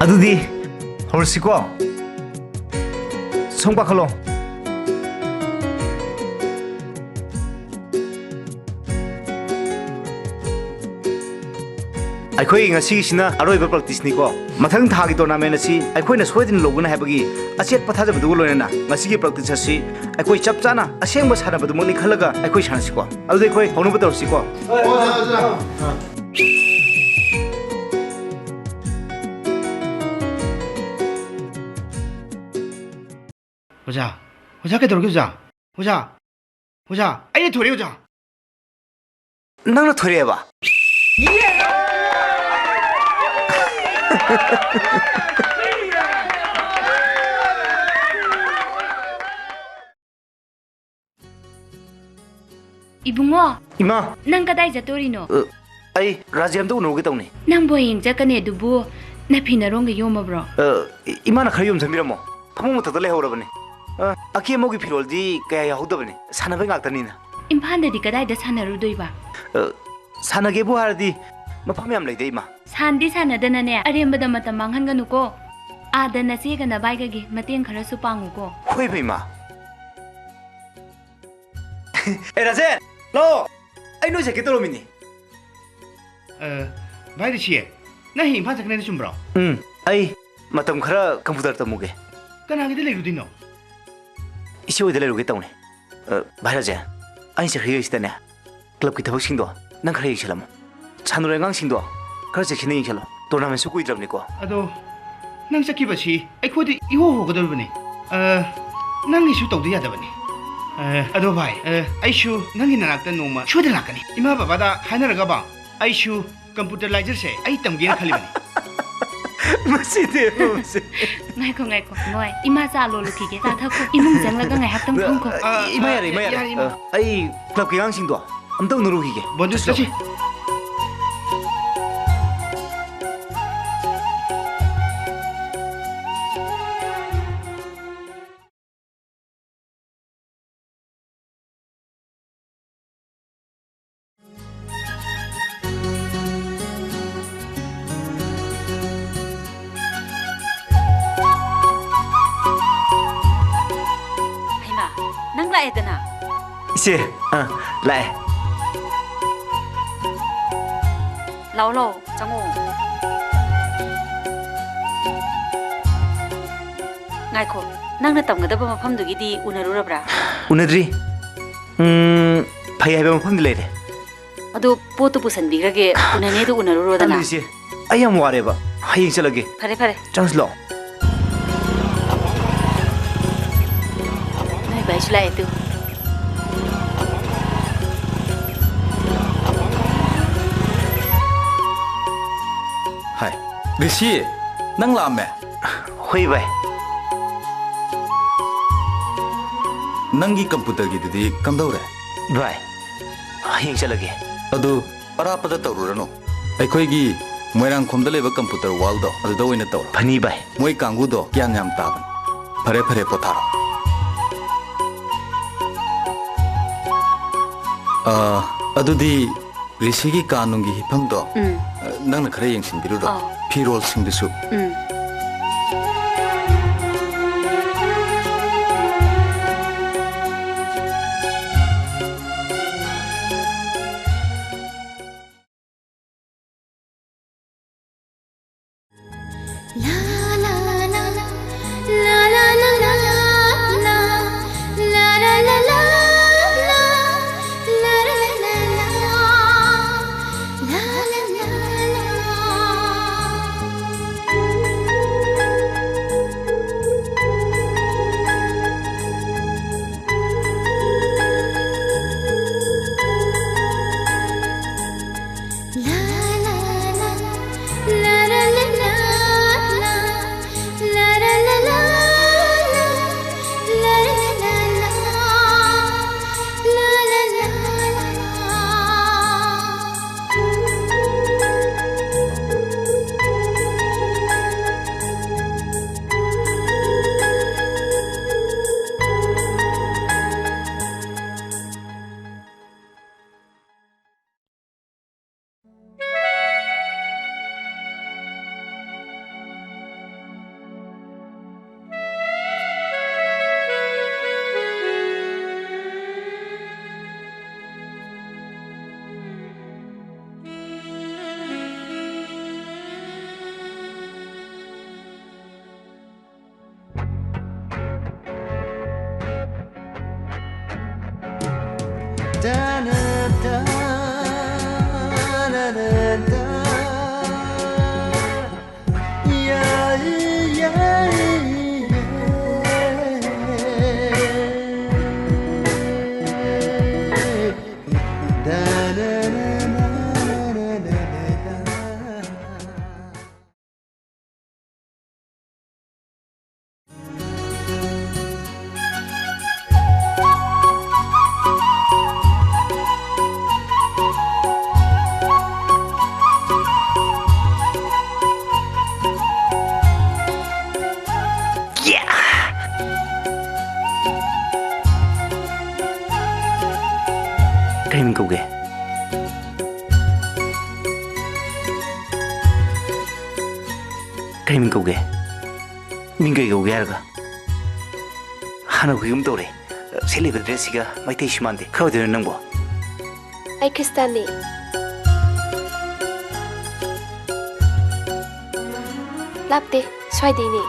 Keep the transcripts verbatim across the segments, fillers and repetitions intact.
ꯑꯗꯨꯗꯤ ꯍꯧꯔꯁꯤꯀꯣ꯫ ꯁꯣꯝ ꯀꯥꯈꯠꯂꯣ꯫ ꯑꯩꯈꯣꯏ ꯉꯁꯤꯒꯤꯁꯤꯅ ꯑꯔꯣꯏꯕ practice ꯅꯤꯀꯣ꯫ ꯃꯊꯪ ꯊꯥꯒꯤ tournament ꯑꯁꯤ ꯑꯩꯈꯣꯏꯅ ꯁꯣꯏꯗꯅ ꯂꯧꯒꯅꯤ ꯍꯥꯏꯕꯒꯤ ꯑꯆꯦꯠꯄ ꯊꯥꯖꯕꯗꯨꯒ ꯂꯣꯏꯅꯅ ꯉꯁꯤꯒꯤ practice ꯑꯁꯤ ꯑꯩꯈꯣꯏ ꯆꯞ ꯆꯥꯅ ꯑꯁꯦꯡꯕ ꯁꯥꯟꯅꯕꯗꯨꯃꯛꯅꯤ ꯈꯜꯂꯒ ꯑꯩꯈꯣꯏ ꯁꯥꯟꯅꯁꯤꯀꯣ꯫ ꯑꯗꯨꯗꯤ ꯑꯩꯈꯣꯏ ꯍꯧꯅꯕ ꯇꯧꯔꯁꯤꯀꯣ꯫ ꯑꯣꯖꯥ, ꯑꯣꯖꯥ, ꯀꯩꯗꯧꯔꯒꯦ ꯑꯣꯖꯥ? ꯑꯣꯖꯥ, ꯑꯣꯖꯥ, ꯑꯩꯅ ꯊꯣꯔꯛꯑꯦ ꯑꯣꯖꯥ꯫ ꯅꯪꯅ ꯊꯣꯔꯛꯑꯦꯕ? ꯏꯕꯨꯡꯉꯣ, ꯏꯃꯥ! ꯅꯪ ꯀꯗꯥꯏ ꯆꯠꯇꯣꯔꯤꯅꯣ? ꯑ, ꯑꯩ ꯔꯥꯖꯦꯟꯗ ꯎꯅꯔꯨꯒꯦ ꯇꯧꯅꯤ꯫ ꯅꯪꯕꯨ ꯍꯌꯦꯡ ꯆꯠꯀꯅꯤ ꯑꯗꯨꯕꯨ ꯅꯐꯤ ꯅꯔꯣꯡꯒ ꯌꯣꯝꯃꯕ꯭ꯔꯣ? ꯑ, ꯏ-, ꯏꯃꯥꯅ ꯈꯔ ꯌꯣꯝꯁꯤꯟꯕꯤꯔꯝꯃꯣ꯫ ꯐꯃꯨꯡ ꯃꯊꯛꯇ ꯂꯩꯍꯧꯔꯕꯅꯤ꯫ ꯑ, ꯑꯀꯦ ꯑꯃꯧꯒꯤ ꯐꯤꯔꯣꯜꯗꯤ ꯀꯌꯥ ꯌꯥꯎꯍꯧꯗꯕꯅꯤ꯫ ꯁꯥꯟꯅꯕꯩ ꯉꯥꯛꯇꯅꯤꯅ꯫ ꯏꯝꯐꯥꯜꯗꯗꯤ ꯀꯗꯥꯏꯗ ꯁꯥꯟꯅꯔꯨꯗꯣꯏꯕ? ꯑ, ꯁꯥꯟꯅꯒꯦꯕꯨ ꯍꯥꯏꯔꯗꯤ ꯃꯐꯝ ꯌꯥꯝ ꯂꯩꯗ, ꯏꯃꯥ꯫ ꯁꯥꯟꯗꯤ ꯁꯥꯟꯅꯗꯅꯅꯦ, ꯑꯔꯦꯝꯕꯗ ꯃꯇꯝ ꯃꯥꯡꯍꯟꯒꯅꯨꯀꯣ꯫ ꯑꯥꯗ ꯅꯆꯦꯒ ꯅꯕꯥꯏꯒꯒꯤ ꯃꯇꯦꯡ ꯈꯔꯁꯨ ꯄꯥꯡꯉꯨꯀꯣ꯫ ꯍꯣꯏ, ꯏꯃꯥ꯫ ꯑꯦ, ꯔꯥꯖꯦꯟ, ꯂꯥꯛꯑꯣ꯫ ꯑꯩ ꯅꯣꯏ ꯆꯠꯀꯦ ꯇꯧꯔꯝꯃꯤꯅꯦ꯫ ꯑ, ꯚꯥꯏ ꯔꯤꯁꯤ, ꯅꯪ ꯍꯌꯦꯡ ꯏꯝꯐꯥꯜ ꯆꯠꯀꯅꯤ ꯍꯥꯏꯗꯣ ꯆꯨꯝꯕ꯭ꯔꯣ? ꯎꯝ, ꯑꯩ ꯃꯇꯝ ꯈꯔ computer ꯇꯝꯃꯨꯒꯦ꯫ ꯀꯅꯥꯒꯤꯗ ꯂꯩꯔꯨꯗꯣꯏꯅꯣ? ꯏꯆꯦ ꯍꯣꯏꯗ ꯂꯩꯔꯨꯒꯦ ꯇꯧꯅꯦ꯫ ꯑ, ꯚꯥꯏ ꯔꯥꯖꯦꯟ, ꯑꯩ ꯆꯠꯈ꯭ꯔꯤꯉꯩꯁꯤꯗꯅꯦ, club ꯀꯤ ꯊꯕꯛꯁꯤꯡꯗꯣ ꯅꯪ ꯈꯔ ꯌꯦꯡꯁꯤꯜꯂꯝꯃꯣ꯫ ꯁꯥꯟꯅꯔꯣꯏ ꯑꯉꯥꯡꯁꯤꯡꯗꯣ ꯈꯔ ꯆꯦꯛꯁꯤꯟꯅ ꯌꯦꯡꯁꯤꯜꯂꯣ꯫ Tournament ꯁꯨ ꯀꯨꯏꯗ꯭ꯔꯕꯅꯤꯀꯣ꯫ ꯑꯗꯣ ꯅꯪ ꯆꯠꯈꯤꯕꯁꯤ ꯑꯩꯈꯣꯏꯗꯤ ꯏꯍꯣ ꯍꯣꯒꯗꯧꯔꯤꯕꯅꯤ꯫ ꯑ, ꯅꯪꯒꯤꯁꯨ ꯇꯧꯗ ꯌꯥꯗꯕꯅꯤ꯫ ꯑ, ꯑꯗꯣ ꯚꯥꯏ, ꯑ, ꯑꯩꯁꯨ ꯅꯪꯒꯤ ꯅꯅꯥꯛꯇ ꯅꯣꯡꯃ ꯁꯣꯏꯗꯅ ꯂꯥꯛꯀꯅꯤ꯫ ꯏꯃꯥ ꯕꯕꯥꯗ ꯍꯥꯏꯅꯔꯒ ꯕꯥ, ꯑꯩꯁꯨ computer ꯂꯥꯏꯖꯔꯁꯦ ꯑꯩ ꯇꯝꯒꯦꯅ ꯈꯜꯂꯤꯕꯅꯤ꯫ ꯃꯁꯤꯗꯤ, ꯃꯁꯤ꯫ ꯉꯥꯏꯈꯣ, ꯉꯥꯏꯈꯣ, ꯃꯣꯏ, ꯏꯃꯥ ꯆꯥ ꯂꯣꯜꯂꯨꯈꯤꯒꯦ꯫ ꯆꯥ ꯊꯛꯈꯣ꯫ ꯏꯃꯨꯡ ꯆꯪꯂꯒ ꯉꯥꯏꯍꯥꯛꯇꯪ ꯐꯝꯈꯣ꯫ ꯑ, ꯏꯃꯥ ꯌꯥꯔꯦ, ꯏꯃꯥ ꯌꯥꯔꯦ꯫ ꯌꯥꯔꯦ, ꯏꯃꯥ꯫ ꯑ, ꯑꯩ club ꯀꯤ ꯑꯉꯥꯡꯁꯤꯡꯗꯣ ꯑꯝꯇ ꯎꯅꯔꯨꯈꯤꯒꯦ꯫ ꯕꯣꯟꯗꯨ ꯆꯠꯁꯤ꯫ ꯂꯥꯛꯑꯦꯗꯅ꯫ ꯏꯆꯦ, ꯑꯥ, ꯂꯥꯛꯑꯦ꯫ ꯂꯥꯛꯑꯣ, ꯂꯥꯛꯑꯣ, ꯆꯪꯉꯣ꯫ ꯉꯥꯏꯈꯣ, ꯅꯪꯅ ꯇꯝꯒꯗꯕ ꯃꯐꯝꯗꯨꯒꯤꯗꯤ ꯎꯅꯔꯨꯔꯕ꯭ꯔꯥ? ꯎꯅꯗ꯭ꯔꯤ꯫ ꯎꯝ, ꯐꯩ ꯍꯥꯏꯕ ꯃꯐꯝꯗꯤ ꯂꯩꯔꯦ꯫ ꯑꯗꯣ ꯄꯣꯠꯇꯨ ꯄꯨꯁꯟꯕꯤꯈ꯭ꯔꯒꯦ, ꯎꯅꯅꯦꯗꯣ ꯎꯅꯔꯨꯔꯣꯗꯅ꯫ ꯇꯜꯂꯦ ꯏꯆꯦ, ꯑꯩ ꯌꯥꯝ ꯋꯥꯔꯦꯕ, ꯍꯌꯦꯡ ꯆꯠꯂꯒꯦ꯫ ꯐꯔꯦ, ꯐꯔꯦ꯫ ꯆꯪꯁꯤꯜꯂꯣ꯫ ꯅꯣꯏ ꯚꯥꯏꯁꯨ ꯂꯥꯛꯑꯦ ꯇꯨ꯫ ꯍꯥꯏ, ꯔꯤꯁꯤ, ꯅꯪ ꯂꯥꯛꯑꯝꯃꯦ? ꯍꯣꯏ ꯚꯥꯏ꯫ ꯅꯪꯒꯤ ꯀꯝꯄ꯭ꯌꯨꯇꯔꯒꯤꯗꯨꯗꯤ ꯀꯝꯗꯧꯔꯦ? ꯚꯥꯏ, ꯍꯌꯦꯡ ꯆꯠꯂꯒꯦ꯫ ꯑꯗꯨ ꯑꯔꯥꯞꯄꯗ ꯇꯧꯔꯨꯔꯅꯨ꯫ ꯑꯩꯈꯣꯏꯒꯤ ꯃꯣꯏꯔꯥꯡꯈꯣꯝꯗ ꯂꯩꯕ ꯀꯝꯄ꯭ꯌꯨꯇꯔ ꯋꯥꯔꯜꯗꯣ, ꯑꯗꯨꯗ ꯑꯣꯏꯅ ꯇꯧꯔꯣ꯫ ꯐꯅꯤ ꯚꯥꯏ꯫ ꯃꯣꯏ ꯀꯥꯡꯕꯨꯗꯣ ꯒ꯭ꯌꯥꯟ ꯌꯥꯝ ꯇꯥꯕꯅꯤ꯫ ꯐꯔꯦ, ꯐꯔꯦ, ꯄꯣꯊꯥꯔꯣ꯫ ꯑꯥ, ꯑꯗꯨꯗꯤ ꯔꯤꯁꯤꯒꯤ ꯀꯥ ꯅꯨꯡꯒꯤ ꯍꯤꯐꯝꯗꯣ, ꯎꯝ꯫ ꯑ, ꯅꯪꯅ ꯈꯔ ꯌꯦꯡꯁꯤꯟꯕꯤꯔꯨꯔꯣ꯫ ꯑꯥꯎ꯫ ꯐꯤꯔꯣꯜꯁꯤꯡꯗꯨꯁꯨ꯫ ꯎꯝ꯫ ꯀꯔꯤ ꯃꯤꯡ ꯀꯧꯒꯦ? ꯀꯔꯤ ꯃꯤꯡ ꯀꯧꯒꯦ? ꯃꯤꯡ ꯀꯩ ꯀꯧꯒꯦ ꯍꯥꯏꯔꯒ? ꯍꯥꯟꯅ ꯎꯈꯤꯒꯨꯝ ꯇꯧꯔꯦ꯫ ꯁꯦꯠꯂꯤꯕ dress ꯁꯤꯒ ꯃꯩꯇꯩꯁꯨ ꯃꯥꯟꯗꯦ꯫ ꯈꯔ ꯑꯣꯏꯗꯣꯏꯅꯣ ꯅꯪꯕꯣ? ꯑꯩ ꯈ꯭ꯔꯤꯁꯇꯥꯟꯅꯤ꯫ ꯂꯥꯞꯇꯦ, ꯁ꯭ꯋꯥꯏꯗꯩꯅꯦ꯫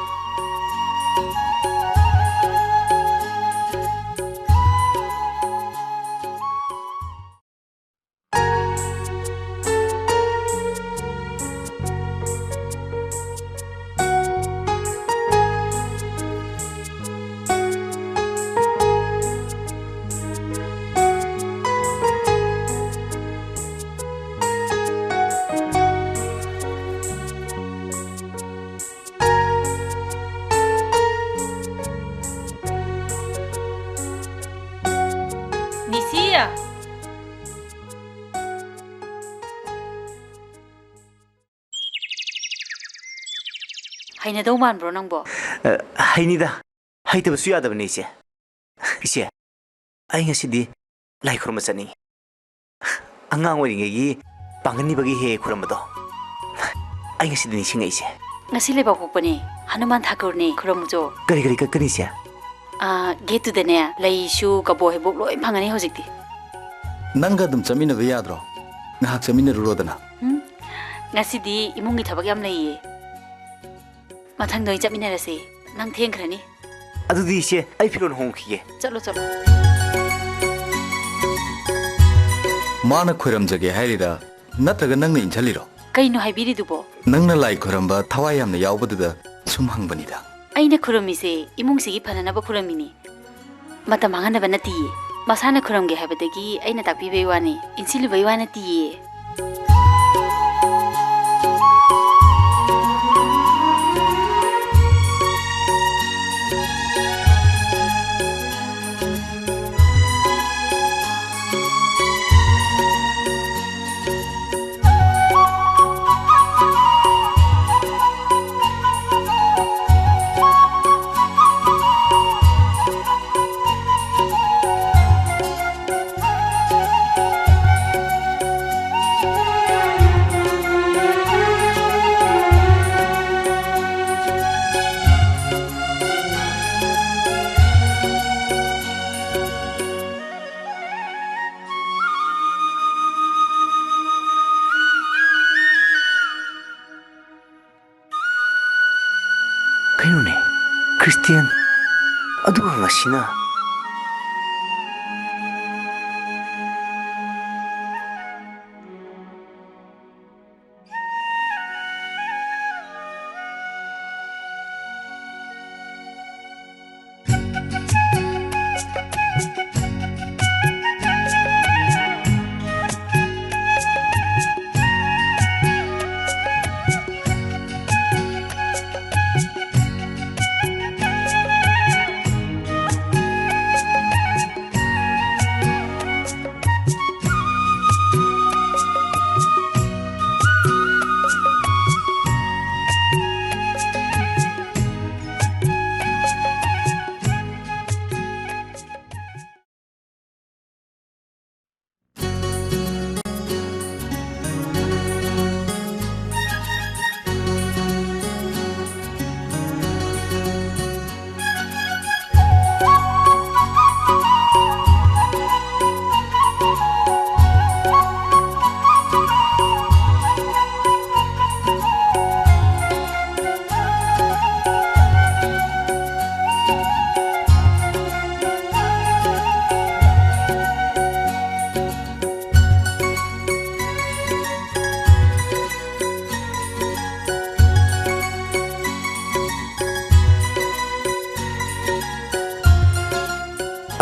ꯅꯤꯁꯤ! ꯍꯩꯅꯗꯧ ꯃꯥꯟꯕ꯭ꯔꯣ ꯅꯪꯕꯣ? ꯑ, ꯍꯩꯅꯤꯗ꯫ ꯍꯩꯇꯕꯁꯨ ꯌꯥꯗꯕꯅꯦ, ꯏꯆꯦ꯫ ꯏꯆꯦ, ꯑꯩ ꯉꯁꯤꯗꯤ ꯂꯥꯏ ꯈꯨꯔꯨꯝꯕ ꯆꯠꯅꯤꯡꯉꯤ꯫ ꯑꯉꯥꯡ ꯑꯣꯏꯔꯤꯉꯩꯒꯤ ꯄꯥꯡꯒꯟ ꯅꯤꯕꯒꯤ ꯍꯦꯛ ꯍꯦꯛ ꯈꯨꯔꯨꯝꯕꯗꯣ, ꯑꯩ ꯉꯁꯤꯗꯤ ꯅꯤꯡꯁꯤꯡꯉꯛꯏꯁꯦ꯫ ꯉꯁꯤ ꯂꯩꯕꯥꯛꯄꯣꯛꯄꯅꯦ, ꯍꯅꯨꯃꯥꯟ ꯊꯥꯀꯨꯔꯅꯦ, ꯈꯨꯔꯨꯝꯃꯨꯆꯣ꯫ ꯀꯔꯤ, ꯀꯔꯤ, ꯀ-, ꯀꯔꯤꯁꯦ? ꯑꯥ, gate ꯇꯨꯗꯅꯦ, ꯂꯩꯁꯨ ꯀꯕꯣꯛ ꯍꯩꯕꯣꯛ ꯂꯣꯏ ꯐꯪꯉꯅꯤ ꯍꯧꯖꯤꯛꯇꯤ꯫ ꯅꯪꯒ ꯑꯗꯨꯝ ꯆꯠꯃꯤꯟꯅꯕ ꯌꯥꯗ꯭ꯔꯣ? ꯉꯥꯏꯍꯥꯛ ꯆꯠꯃꯤꯟꯅꯔꯨꯔꯣꯗꯅ꯫ ꯎꯝ, ꯉꯁꯤꯗꯤ ꯏꯃꯨꯡꯒꯤ ꯊꯕꯛ ꯌꯥꯝ ꯂꯩꯌꯦ꯫ ꯃꯊꯪꯗ ꯑꯣꯏꯅ ꯆꯠꯃꯤꯟꯅꯔꯁꯦ꯫ ꯅꯪ ꯊꯦꯡꯈ꯭ꯔꯅꯤ꯫ ꯑꯗꯨꯗꯤ ꯏꯆꯦ, ꯑꯩ ꯐꯤꯔꯣꯜ ꯍꯣꯡꯈꯤꯒꯦ꯫ ꯆꯠꯂꯣ, ꯆꯠꯂꯣ꯫ ꯃꯥꯅ ꯈꯣꯏꯔꯝꯖꯒꯦ ꯍꯥꯏꯔꯤꯔꯥ, ꯅꯠꯇ꯭ꯔꯒ ꯅꯪꯅ ꯏꯟꯁꯤꯜꯂꯤꯔꯣ? ꯀꯩꯅꯣ ꯍꯥꯏꯕꯤꯔꯤꯗꯨꯕꯣ? ꯅꯪꯅ ꯂꯥꯏ ꯈꯣꯏꯔꯝꯕ ꯊꯋꯥꯏ ꯌꯥꯝꯅ ꯌꯥꯎꯕꯗꯨꯗ ꯁꯨꯝ ꯍꯪꯕꯅꯤꯗ꯫ ꯑꯩꯅ ꯈꯨꯔꯨꯝꯃꯤꯁꯦ ꯏꯃꯨꯡꯁꯤꯒꯤ ꯐꯅꯅꯕ ꯈꯨꯔꯨꯝꯃꯤꯅꯤ꯫ ꯃꯇꯝ ꯃꯥꯡꯍꯟꯅꯕ ꯅꯠꯇꯤꯌꯦ꯫ ꯃꯁꯥꯅ ꯈꯨꯔꯨꯝꯒꯦ ꯍꯥꯏꯕꯗꯒꯤ ꯑꯩꯅ ꯇꯥꯛꯄꯤꯕꯩ ꯋꯥꯅꯤ, ꯏꯟꯁꯤꯜꯂꯨꯕꯩ ꯋꯥ ꯅꯠꯇꯤꯌꯦ꯫ ꯀꯩꯅꯣꯅꯦ, ꯈ꯭ꯔꯤꯁꯇꯤꯌꯥꯟ? ꯑꯗꯨꯒ ꯉꯁꯤꯅ?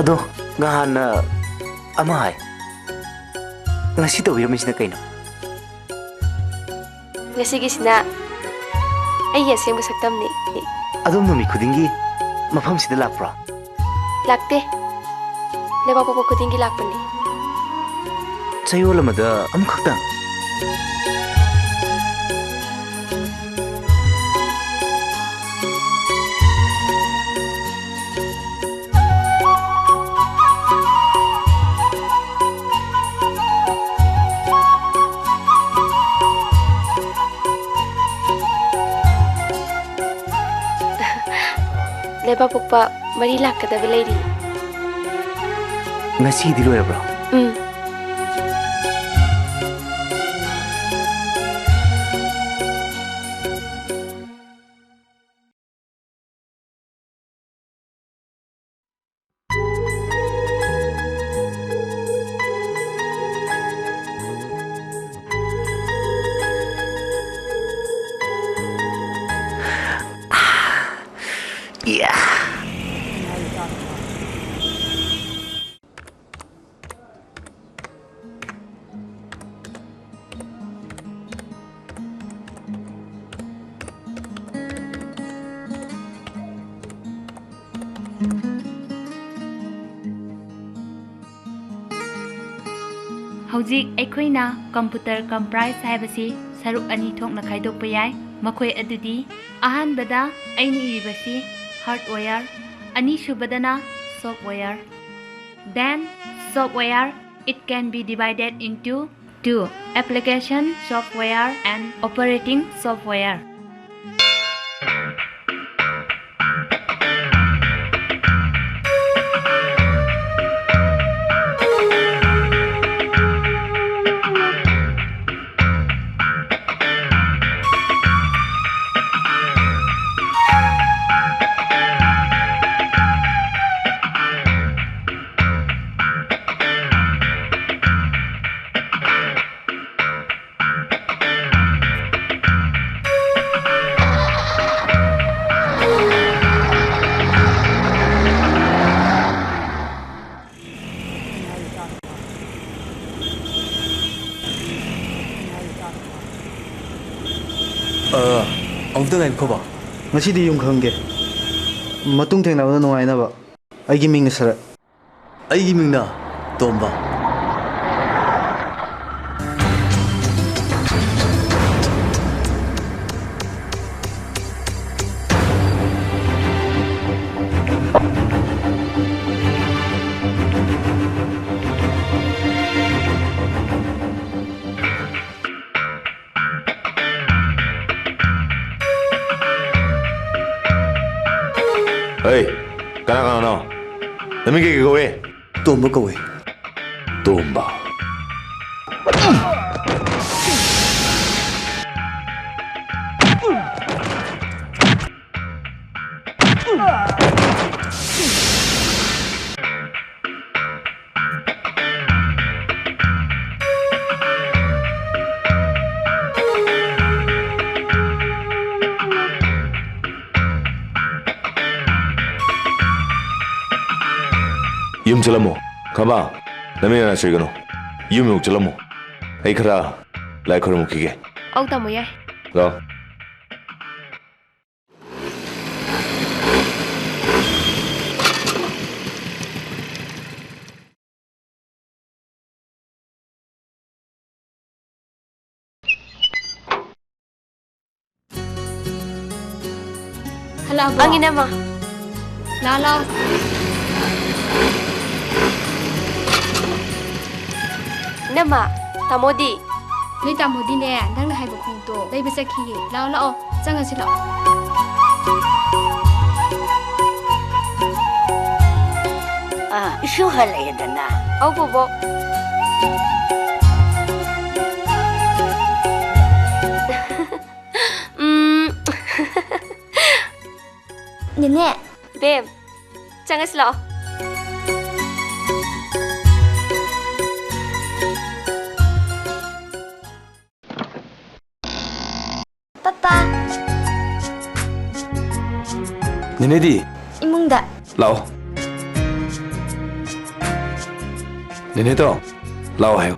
ꯑꯗꯣ ꯉꯍꯥꯟꯅ ꯑꯃ ꯍꯥꯏ, ꯉꯁꯤ ꯇꯧꯕꯤꯔꯝꯃꯤꯁꯤꯅ ꯀꯩꯅꯣ? ꯉꯁꯤꯒꯤꯁꯤꯅ ꯑꯩꯒꯤ ꯑꯁꯦꯡꯕ ꯁꯛꯇꯝꯅꯤ꯫ ꯑꯗꯣꯝ ꯅꯨꯃꯤꯠ ꯈꯨꯗꯤꯡꯒꯤ ꯃꯐꯝꯁꯤꯗ ꯂꯥꯛꯄ꯭ꯔꯣ? ꯂꯥꯛꯇꯦ꯫ ꯂꯩꯕꯥꯛꯄꯣꯛꯄ ꯈꯨꯗꯤꯡꯒꯤ ꯂꯥꯛꯄꯅꯤ꯫ ꯆꯌꯣꯜ ꯑꯃꯗ ꯑꯃꯨꯛꯈꯛꯇꯪ? ꯂꯩꯕꯥꯛꯄꯣꯛꯄ ꯃꯔꯤ ꯂꯥꯛꯀꯗꯕ ꯂꯩꯔꯤ꯫ ꯉꯁꯤꯗꯤ ꯂꯣꯏꯔꯕ꯭ꯔꯣ? ꯎꯝ꯫ ꯍꯧꯖꯤꯛ ꯑꯩꯈꯣꯏꯅ computer comprise ꯍꯥꯏꯕꯁꯤ ꯁꯔꯨꯛ ꯑꯅꯤ ꯊꯣꯛꯅ ꯈꯥꯏꯗꯣꯛꯄ ꯌꯥꯏ꯫ ꯃꯈꯣꯏ ꯑꯗꯨꯗꯤ, ꯑꯍꯥꯟꯕꯗ ꯑꯩꯅ ꯏꯔꯤꯕꯁꯤ hardware, ꯑꯅꯤꯁꯨꯕꯗꯅ software꯫ Then, software, it can be divided into two, application software and operating software. ꯑ, ꯑꯃꯨꯛꯇ ꯉꯥꯏꯈꯣꯕ꯫ ꯉꯁꯤꯗꯤ ꯌꯨꯝ ꯈꯪꯒꯦ꯫ ꯃꯇꯨꯡ ꯊꯦꯡꯅꯕꯗ ꯅꯨꯡꯉꯥꯏꯅꯕ꯫ ꯑꯩꯒꯤ ꯃꯤꯡꯅ ꯁꯔꯠ꯫ ꯑꯩꯒꯤ ꯃꯤꯡꯅ ꯇꯣꯝꯕ꯫ ꯍꯩ, ꯀꯅꯥ ꯀꯅꯥꯅꯣ? ꯅꯃꯤꯡ ꯀꯩ ꯀꯧꯏ? ꯇꯣꯝꯕ ꯀꯧꯏ꯫ ꯇꯣꯝꯕ꯫ ꯌꯨꯝ ꯆꯠꯂꯝꯃꯣ꯫ ꯈꯕ, ꯅꯃꯤꯠ ꯅꯅꯥ ꯁꯣꯏꯒꯅꯨ꯫ ꯌꯨꯝ ꯌꯧ ꯆꯠꯂꯝꯃꯣ꯫ ꯑꯩ ꯈꯔ ꯂꯥꯏ ꯈꯣꯏꯔꯝꯃꯨꯈꯤꯒꯦ꯫ ꯑꯧ, ꯇꯥꯃꯣ, ꯌꯥꯏ꯫ ꯂꯥꯛꯑꯣ꯫ ꯍꯜꯂꯛꯑꯕꯣ? ꯑꯪ, ꯏꯅꯝꯃ꯫ ꯂꯥꯛꯑꯣ, ꯂꯥꯛꯑꯣ꯫ ꯏꯅꯝꯃ, ꯇꯥꯃꯣꯗꯤ? ꯅꯣꯏ ꯇꯥꯃꯣꯗꯤꯅꯦ, ꯅꯪꯅ ꯍꯥꯏꯕ ꯈꯣꯡꯎꯞꯇꯣ ꯂꯩꯕ ꯆꯠꯈꯤꯌꯦ꯫ ꯂꯥꯛꯑꯣ, ꯂꯥꯛꯑꯣ, ꯆꯪꯉꯁꯤ ꯂꯥꯛꯑꯣ꯫ ꯑꯥ, ꯏꯁꯨ ꯍꯜꯂꯛꯑꯦꯗꯅ꯫ ꯑꯧ, ꯕꯣꯕꯣꯛ꯫ ꯎꯝ꯫ ꯅꯦꯅꯦ꯫ ꯕꯦꯝ, ꯆꯪꯉꯁꯤ ꯂꯥꯛꯑꯣ꯫ ꯄꯄꯥ꯫ ꯅꯦꯅꯦꯗꯤ? ꯏꯃꯨꯡꯗ꯫ ꯂꯥꯛꯑꯣ꯫ ꯅꯦꯅꯦꯗꯣ ꯂꯥꯛꯑꯣ ꯍꯥꯏꯌꯨ꯫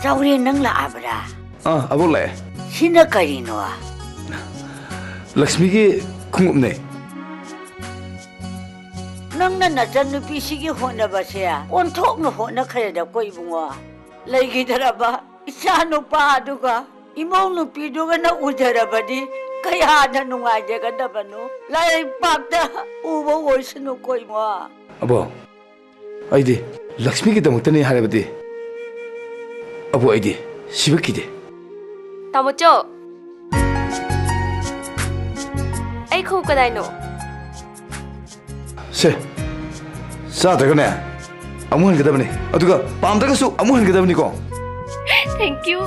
ꯆꯥꯎꯔꯦꯟ, ꯅꯪ ꯂꯥꯛꯑꯕ꯭ꯔꯥ? ꯑꯥ, ꯑꯕꯣꯛ ꯂꯥꯛꯑꯦ꯫ ꯁꯤꯅ ꯀꯔꯤꯅꯣ? ꯂꯛꯁꯃꯤꯒꯤ ꯈꯣꯡꯎꯞꯅꯦ꯫ ꯅꯪꯅ ꯅꯆꯟꯅꯨꯄꯤꯁꯤꯒꯤ ꯍꯣꯠꯅꯕꯁꯦ ꯑꯣꯟꯊꯣꯛꯅ ꯍꯣꯠꯅꯈ꯭ꯔꯦꯗꯀꯣ ꯏꯕꯨꯡꯉꯣ꯫ ꯂꯩꯈꯤꯗ꯭ꯔꯕ ꯏꯆꯥ ꯅꯨꯄꯥ ꯑꯗꯨꯒ ꯏꯃꯧ ꯅꯨꯄꯤꯗꯨꯒꯅ ꯎꯖꯔꯕꯗꯤ ꯀꯌꯥꯗ ꯅꯨꯡꯉꯥꯏꯖꯒꯗꯕꯅꯣ꯫ ꯂꯥꯏꯔꯤꯛ ꯄꯥꯛꯇ ꯎꯕ ꯑꯣꯏꯁꯅꯨꯀꯣ ꯏꯕꯨꯡꯉꯣ꯫ ꯑꯕꯣ, ꯑꯩꯗꯤ ꯂꯛꯁꯃꯤꯒꯤꯗꯃꯛꯇꯅꯤ ꯍꯥꯏꯔꯕꯗꯤ, ꯑꯕꯣ, ꯑꯩꯗꯤ ꯁꯤꯕ ꯀꯤꯗꯦ꯫ ꯇꯥꯃꯣꯆꯧ, ꯑꯩ ꯈꯣꯡꯎꯞ ꯀꯗꯥꯏꯅꯣ? ꯁꯦ, ꯆꯥꯗ꯭ꯔꯒꯅꯦ ꯑꯃꯨꯛ ꯍꯟꯒꯗꯕꯅꯤ, ꯑꯗꯨꯒ ꯄꯥꯝꯗ꯭ꯔꯒꯁꯨ ꯑꯃꯨꯛ ꯍꯟꯒꯗꯕꯅꯤꯀꯣ꯫ Thank you꯫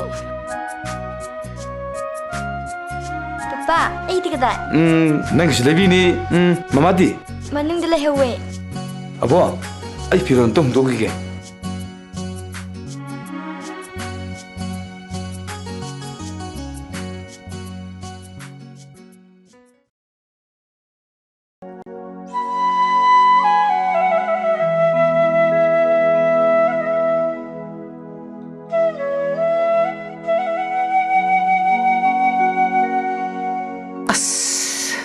ꯄꯄꯥ, ꯑꯩꯗꯤ ꯀꯗꯥꯏ? ꯎꯝ, ꯅꯪꯒꯤꯁꯨ ꯂꯩꯕꯤꯅꯤ꯫ ꯎꯝ, ꯃꯃꯥꯗꯤ? ꯃꯅꯨꯡꯗ ꯂꯩꯍꯧꯋꯦ꯫ ꯑꯕꯣ, ꯑꯩ ꯐꯤꯔꯣꯜ ꯑꯝꯇ ꯍꯣꯡꯗꯣꯛꯈꯤꯒꯦ꯫ ꯑꯁ꯫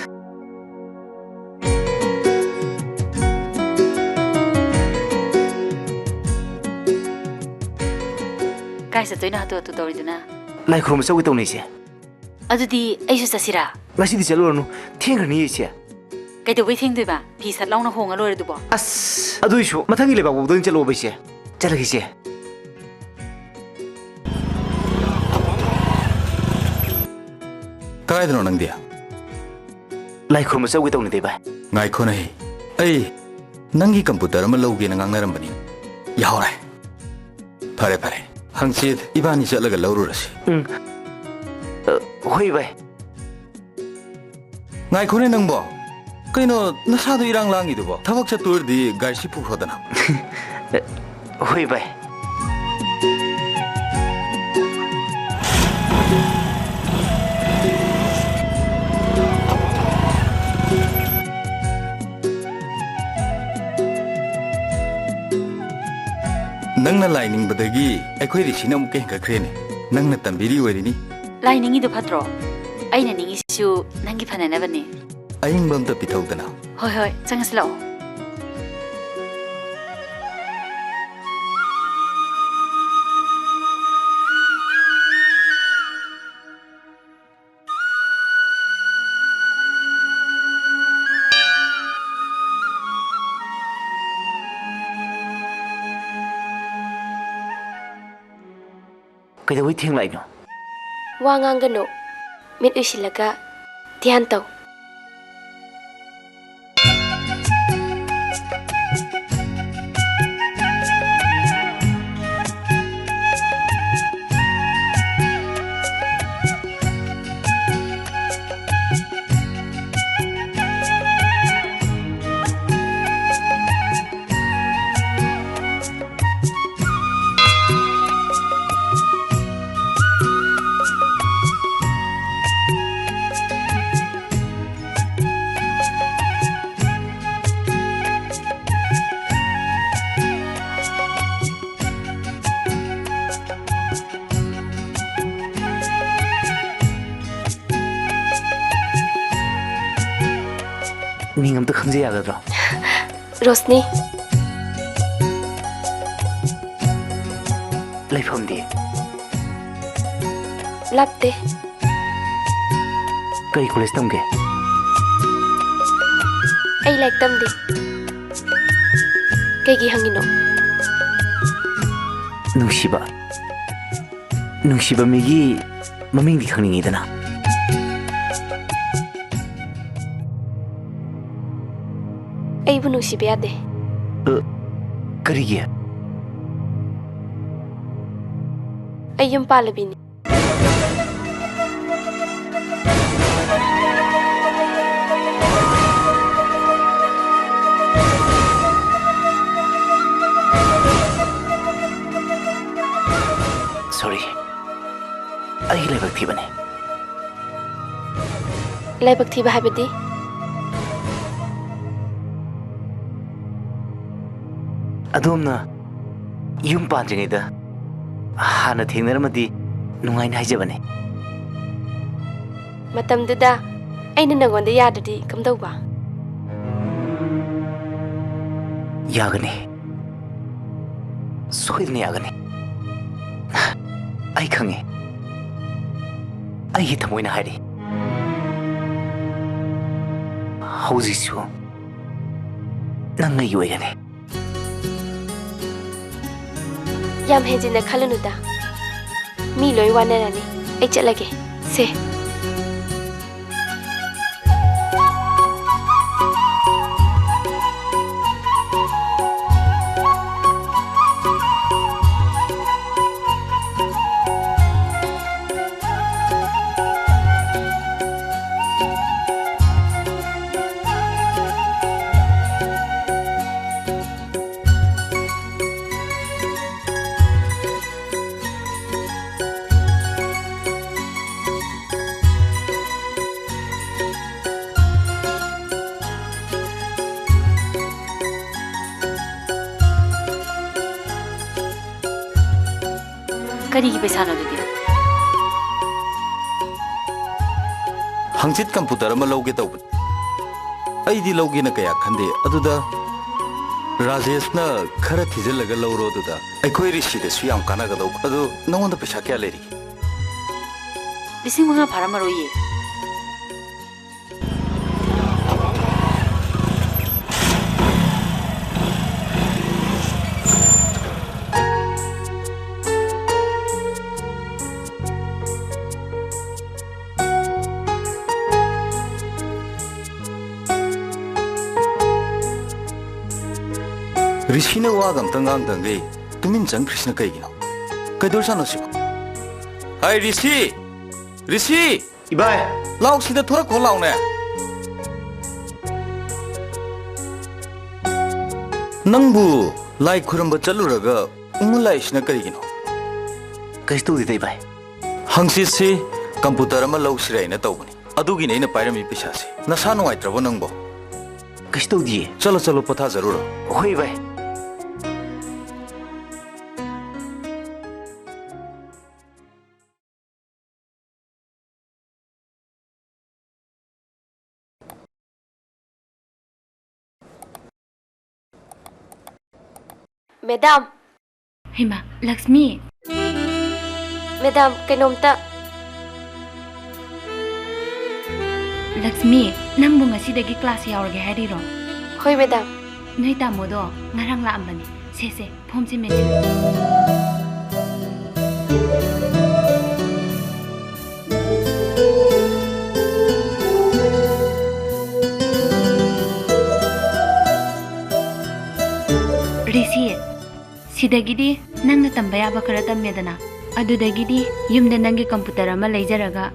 ꯀꯥꯏ ꯆꯠꯇꯣꯏꯅꯣ ꯍꯥꯊꯨ ꯍꯥꯊꯨ ꯇꯧꯔꯤꯗꯨꯅ? ꯂꯥꯏ ꯈꯨꯔꯨꯝꯕ ꯆꯠꯂꯨꯒꯦ ꯇꯧꯅꯤ, ꯏꯆꯦ꯫ ꯑꯗꯨꯗꯤ ꯑꯩꯁꯨ ꯆꯠꯁꯤꯔꯥ? ꯉꯁꯤꯗꯤ ꯆꯠꯂꯨꯔꯅꯨ, ꯊꯦꯡꯈ꯭ꯔꯅꯤ, ꯏꯆꯦ꯫ ꯀꯩꯗꯧꯕꯩ ꯊꯦꯡꯗꯣꯏꯕ? ꯐꯤ ꯁꯠ ꯂꯥꯎꯅ ꯍꯣꯡꯉ ꯂꯣꯏꯔꯦ ꯑꯗꯨꯕꯣ꯫ ꯑꯁ, ꯑꯗꯨꯏꯁꯨ ꯃꯊꯪꯒꯤ ꯂꯩꯕꯥꯛꯄꯣꯛꯄꯗ ꯑꯣꯏꯅ ꯆꯠꯂꯣꯕ, ꯏꯆꯦ꯫ ꯆꯠꯂꯒꯦ, ꯏꯆꯦ꯫ ꯀꯗꯥꯏꯗꯅꯣ ꯅꯪꯗꯤ? ꯂꯥꯏ ꯈꯨꯔꯨꯝꯕ ꯆꯠꯂꯨꯒꯦ ꯇꯧꯅꯤꯗ, ꯏꯕꯥꯏ꯫ ꯉꯥꯏꯈꯣꯅꯦꯍꯦ꯫ ꯑꯩ ꯅꯪꯒꯤ ꯀꯝꯄ꯭ꯌꯨꯇꯔ ꯑꯃ ꯂꯧꯒꯦꯅ ꯉꯥꯡꯅꯔꯝꯕꯅꯤ꯫ ꯌꯥꯍꯧꯔꯦ꯫ ꯐꯔꯦ, ꯐꯔꯦ꯫ ꯍꯪꯆꯤꯠ ꯏꯕꯥꯅꯤ ꯆꯠꯂꯒ ꯂꯧꯔꯨꯔꯁꯤ꯫ ꯎꯝ꯫ ꯑ, ꯍꯣꯏ, ꯏꯕꯥꯏ꯫ ꯉꯥꯏꯈꯣꯅꯦ ꯅꯪꯕꯣ꯫ ꯀꯩꯅꯣ ꯅꯁꯥꯗꯣ ꯏꯔꯥꯡ ꯂꯥꯡꯉꯤꯗꯨꯕꯣ? ꯊꯕꯛ ꯆꯠꯇꯣꯏꯔꯗꯤ ꯒꯥꯔꯤꯁꯤ ꯄꯨꯈ꯭ꯔꯣꯗꯅ꯫ ꯍꯣꯏ, ꯚꯥꯏ꯫ ꯅꯪꯅ ꯂꯥꯏ ꯅꯤꯡꯕꯗꯒꯤ ꯑꯩꯈꯣꯏ ꯔꯤꯁꯤꯅ ꯑꯃꯨꯛꯀ ꯍꯦꯟꯒꯠꯈ꯭ꯔꯦꯅꯦ꯫ ꯅꯪꯅ ꯇꯝꯕꯤꯔꯤ ꯑꯣꯏꯔꯤꯅꯤ꯫ ꯂꯥꯏ ꯅꯤꯡꯉꯤꯗꯣ ꯐꯠꯇ꯭ꯔꯣ? ꯑꯩꯅ ꯅꯤꯡꯉꯤꯁꯤꯁꯨ ꯅꯪꯒꯤ ꯐꯅꯅꯕꯅꯦ꯫ ꯑꯏꯪꯕ ꯑꯝꯇ ꯄꯤꯊꯧꯗꯅ꯫ ꯍꯣꯏ, ꯍꯣꯏ, ꯆꯪꯉꯁꯤ ꯂꯥꯛꯑꯣ꯫ ꯀꯩꯗꯧꯕꯩ ꯊꯦꯡꯂꯛꯏꯅꯣ? ꯋꯥ ꯉꯥꯡꯒꯅꯨ꯫ ꯃꯤꯠ ꯎꯏꯁꯤꯜꯂꯒ ꯙ꯭ꯌꯥꯟ ꯇꯧ꯫ ꯃꯤꯡ ꯑꯝꯇ ꯈꯪꯖ ꯌꯥꯒꯗ꯭ꯔꯣ? ꯔꯣꯁꯅꯤ꯫ ꯂꯩꯐꯝꯗꯤ? ꯂꯥꯞꯇꯦ꯫ ꯀꯔꯤ ꯀꯣꯂꯦꯖ ꯇꯝꯒꯦ? ꯑꯩ ꯂꯥꯏꯔꯤꯛ ꯇꯝꯗꯦ꯫ ꯀꯩꯒꯤ ꯍꯪꯉꯤꯅꯣ? ꯅꯨꯡꯁꯤꯕ, ꯅꯨꯡꯁꯤꯕ ꯃꯤꯒꯤ ꯃꯃꯤꯡꯗꯤ ꯈꯪꯅꯤꯡꯉꯤꯗꯅ꯫ ꯑꯩꯕꯨ ꯅꯨꯡꯁꯤꯕ ꯌꯥꯗꯦ꯫ ꯑ, ꯀꯔꯤꯒꯤ? ꯑꯩ ꯌꯨꯝ ꯄꯥꯜꯂꯕꯤꯅꯤ꯫ Sorry, ꯑꯩꯒꯤ ꯂꯥꯏꯕꯛ ꯊꯤꯕꯅꯦ꯫ ꯂꯥꯏꯕꯛ ꯊꯤꯕ ꯍꯥꯏꯕꯗꯤ? ꯑꯗꯣꯝꯅ ꯌꯨꯝ ꯄꯥꯟꯗ꯭ꯔꯤꯉꯩꯗ ꯍꯥꯟꯅ ꯊꯦꯡꯅꯔꯝꯃꯗꯤ ꯅꯨꯡꯉꯥꯏꯅꯤ ꯍꯥꯏꯖꯕꯅꯦ꯫ ꯃꯇꯝꯗꯨꯗ ꯑꯩꯅ ꯅꯉꯣꯟꯗ ꯌꯥꯗ꯭ꯔꯗꯤ ꯀꯝꯗꯧꯕ? ꯌꯥꯒꯅꯤ꯫ ꯁꯣꯏꯗꯅ ꯌꯥꯒꯅꯤ꯫ ꯑꯩ ꯈꯪꯉꯤ꯫ ꯑꯩꯒꯤ ꯊꯃꯣꯏꯅ ꯍꯥꯏꯔꯤ꯫ ꯍꯧꯖꯤꯛꯁꯨ ꯅꯪ ꯑꯩꯒꯤ ꯑꯣꯏꯒꯅꯤ꯫ ꯌꯥꯝ ꯍꯦꯟꯖꯤꯟꯅ ꯈꯜꯂꯨꯅꯨꯗ꯫ ꯃꯤ ꯂꯣꯏ ꯋꯥꯅꯔꯅꯤ꯫ ꯑꯩ ꯆꯠꯂꯒꯦ꯫ ꯁꯦ꯫ ꯀꯔꯤꯒꯤ ꯄꯩꯁꯥꯅꯣ ꯑꯗꯨꯗꯤ? ꯍꯪꯆꯤꯠ ꯀꯝꯄ꯭ꯌꯨꯇꯔ ꯑꯃ ꯂꯧꯒꯦ ꯇꯧꯕꯅꯤ꯫ ꯑꯩꯗꯤ ꯂꯧꯒꯦꯅ ꯀꯌꯥ ꯈꯟꯗꯦ꯫ ꯑꯗꯨꯗ ꯔꯥꯖꯦꯁꯅ ꯈꯔ ꯊꯤꯖꯤꯜꯂꯒ ꯂꯧꯔꯣ꯫ ꯑꯗꯨꯗ ꯑꯩꯈꯣꯏ ꯔꯤꯁꯤꯗꯁꯨ ꯌꯥꯝ ꯀꯥꯟꯅꯒꯗꯧꯕ꯫ ꯑꯗꯨ ꯅꯉꯣꯟꯗ ꯄꯩꯁꯥ ꯀꯌꯥ ꯂꯩꯔꯤ? ꯂꯤꯁꯤꯡ ꯃꯉꯥ ꯐꯥꯔꯝꯃꯔꯣꯏꯌꯦ꯫ ꯔꯤꯁꯤꯅ ꯋꯥꯒ ꯑꯝꯇ ꯉꯥꯡꯗꯉꯩ ꯇꯨꯃꯤꯟ ꯆꯪꯈ꯭ꯔꯤꯁꯤꯅ ꯀꯩꯒꯤꯅꯣ? ꯀꯩꯗꯧꯔꯖꯥꯠꯅꯣ ꯁꯤꯕꯣ? ꯍꯥꯏ ꯔꯤꯁꯤ! ꯔꯤꯁꯤ! ꯏꯕꯥꯏ! ꯂꯥꯎ, ꯁꯤꯗ ꯊꯣꯔꯛꯈꯣ ꯂꯥꯎꯅꯦ꯫ ꯅꯪꯕꯨ ꯂꯥꯏ ꯈꯨꯔꯨꯝꯕ ꯆꯠꯂꯨꯔꯒ ꯎꯪꯉ ꯂꯥꯛꯏꯁꯤꯅ ꯀꯔꯤꯒꯤꯅꯣ? ꯀꯩꯁꯨ ꯇꯧꯗꯦꯗ, ꯏꯕꯥꯏ꯫ ꯍꯪꯆꯤꯠꯁꯤ ꯀꯝꯄ꯭ꯌꯨꯇꯔ ꯑꯃ ꯂꯧꯁꯤꯔꯥ ꯍꯥꯏꯅ ꯇꯧꯕꯅꯤ꯫ ꯑꯗꯨꯒꯤꯅꯦ ꯑꯩꯅ ꯄꯥꯏꯔꯝꯃꯤ ꯄꯩꯁꯥꯁꯦ꯫ ꯅꯁꯥ ꯅꯨꯡꯉꯥꯏꯇ꯭ꯔꯕꯣ ꯅꯪꯕꯣ? ꯀꯩꯁꯨ ꯇꯧꯗꯤꯌꯦ꯫ ꯆꯠꯂꯣ, ꯆꯠꯂꯣ, ꯄꯣꯊꯥꯖꯔꯨꯔꯣ꯫ ꯍꯣꯏ, ꯏꯕꯥꯏ꯫ ꯃꯦꯗꯥꯝ꯫ ꯍꯩꯃꯥ, ꯂꯛꯁꯃꯤ꯫ ꯃꯦꯗꯥꯝ, ꯀꯩꯅꯣꯝꯇ꯫ ꯂꯛꯁꯃꯤ, ꯅꯪꯕꯨ ꯉꯁꯤꯗꯒꯤ class ꯌꯥꯎꯔꯒꯦ ꯍꯥꯏꯔꯤꯔꯣ? ꯍꯣꯏ, ꯃꯦꯗꯥꯝ꯫ ꯅꯣꯏ ꯇꯥꯃꯣꯗꯣ ꯉꯔꯥꯡ ꯂꯥꯛꯑꯝꯕꯅꯤ꯫ ꯁꯦ, ꯁꯦ, formꯁꯦ ꯃꯦꯟꯁꯤꯜꯂꯨ꯫ ꯔꯤꯁꯤ, ꯁꯤꯗꯒꯤꯗꯤ ꯅꯪꯅ ꯇꯝꯕ ꯌꯥꯕ ꯈꯔ ꯇꯝꯃꯦꯗꯅ, ꯑꯗꯨꯗꯒꯤꯗꯤ ꯌꯨꯝꯗ ꯅꯪꯒꯤ computer ꯑꯃ ꯂꯩꯖꯔꯒ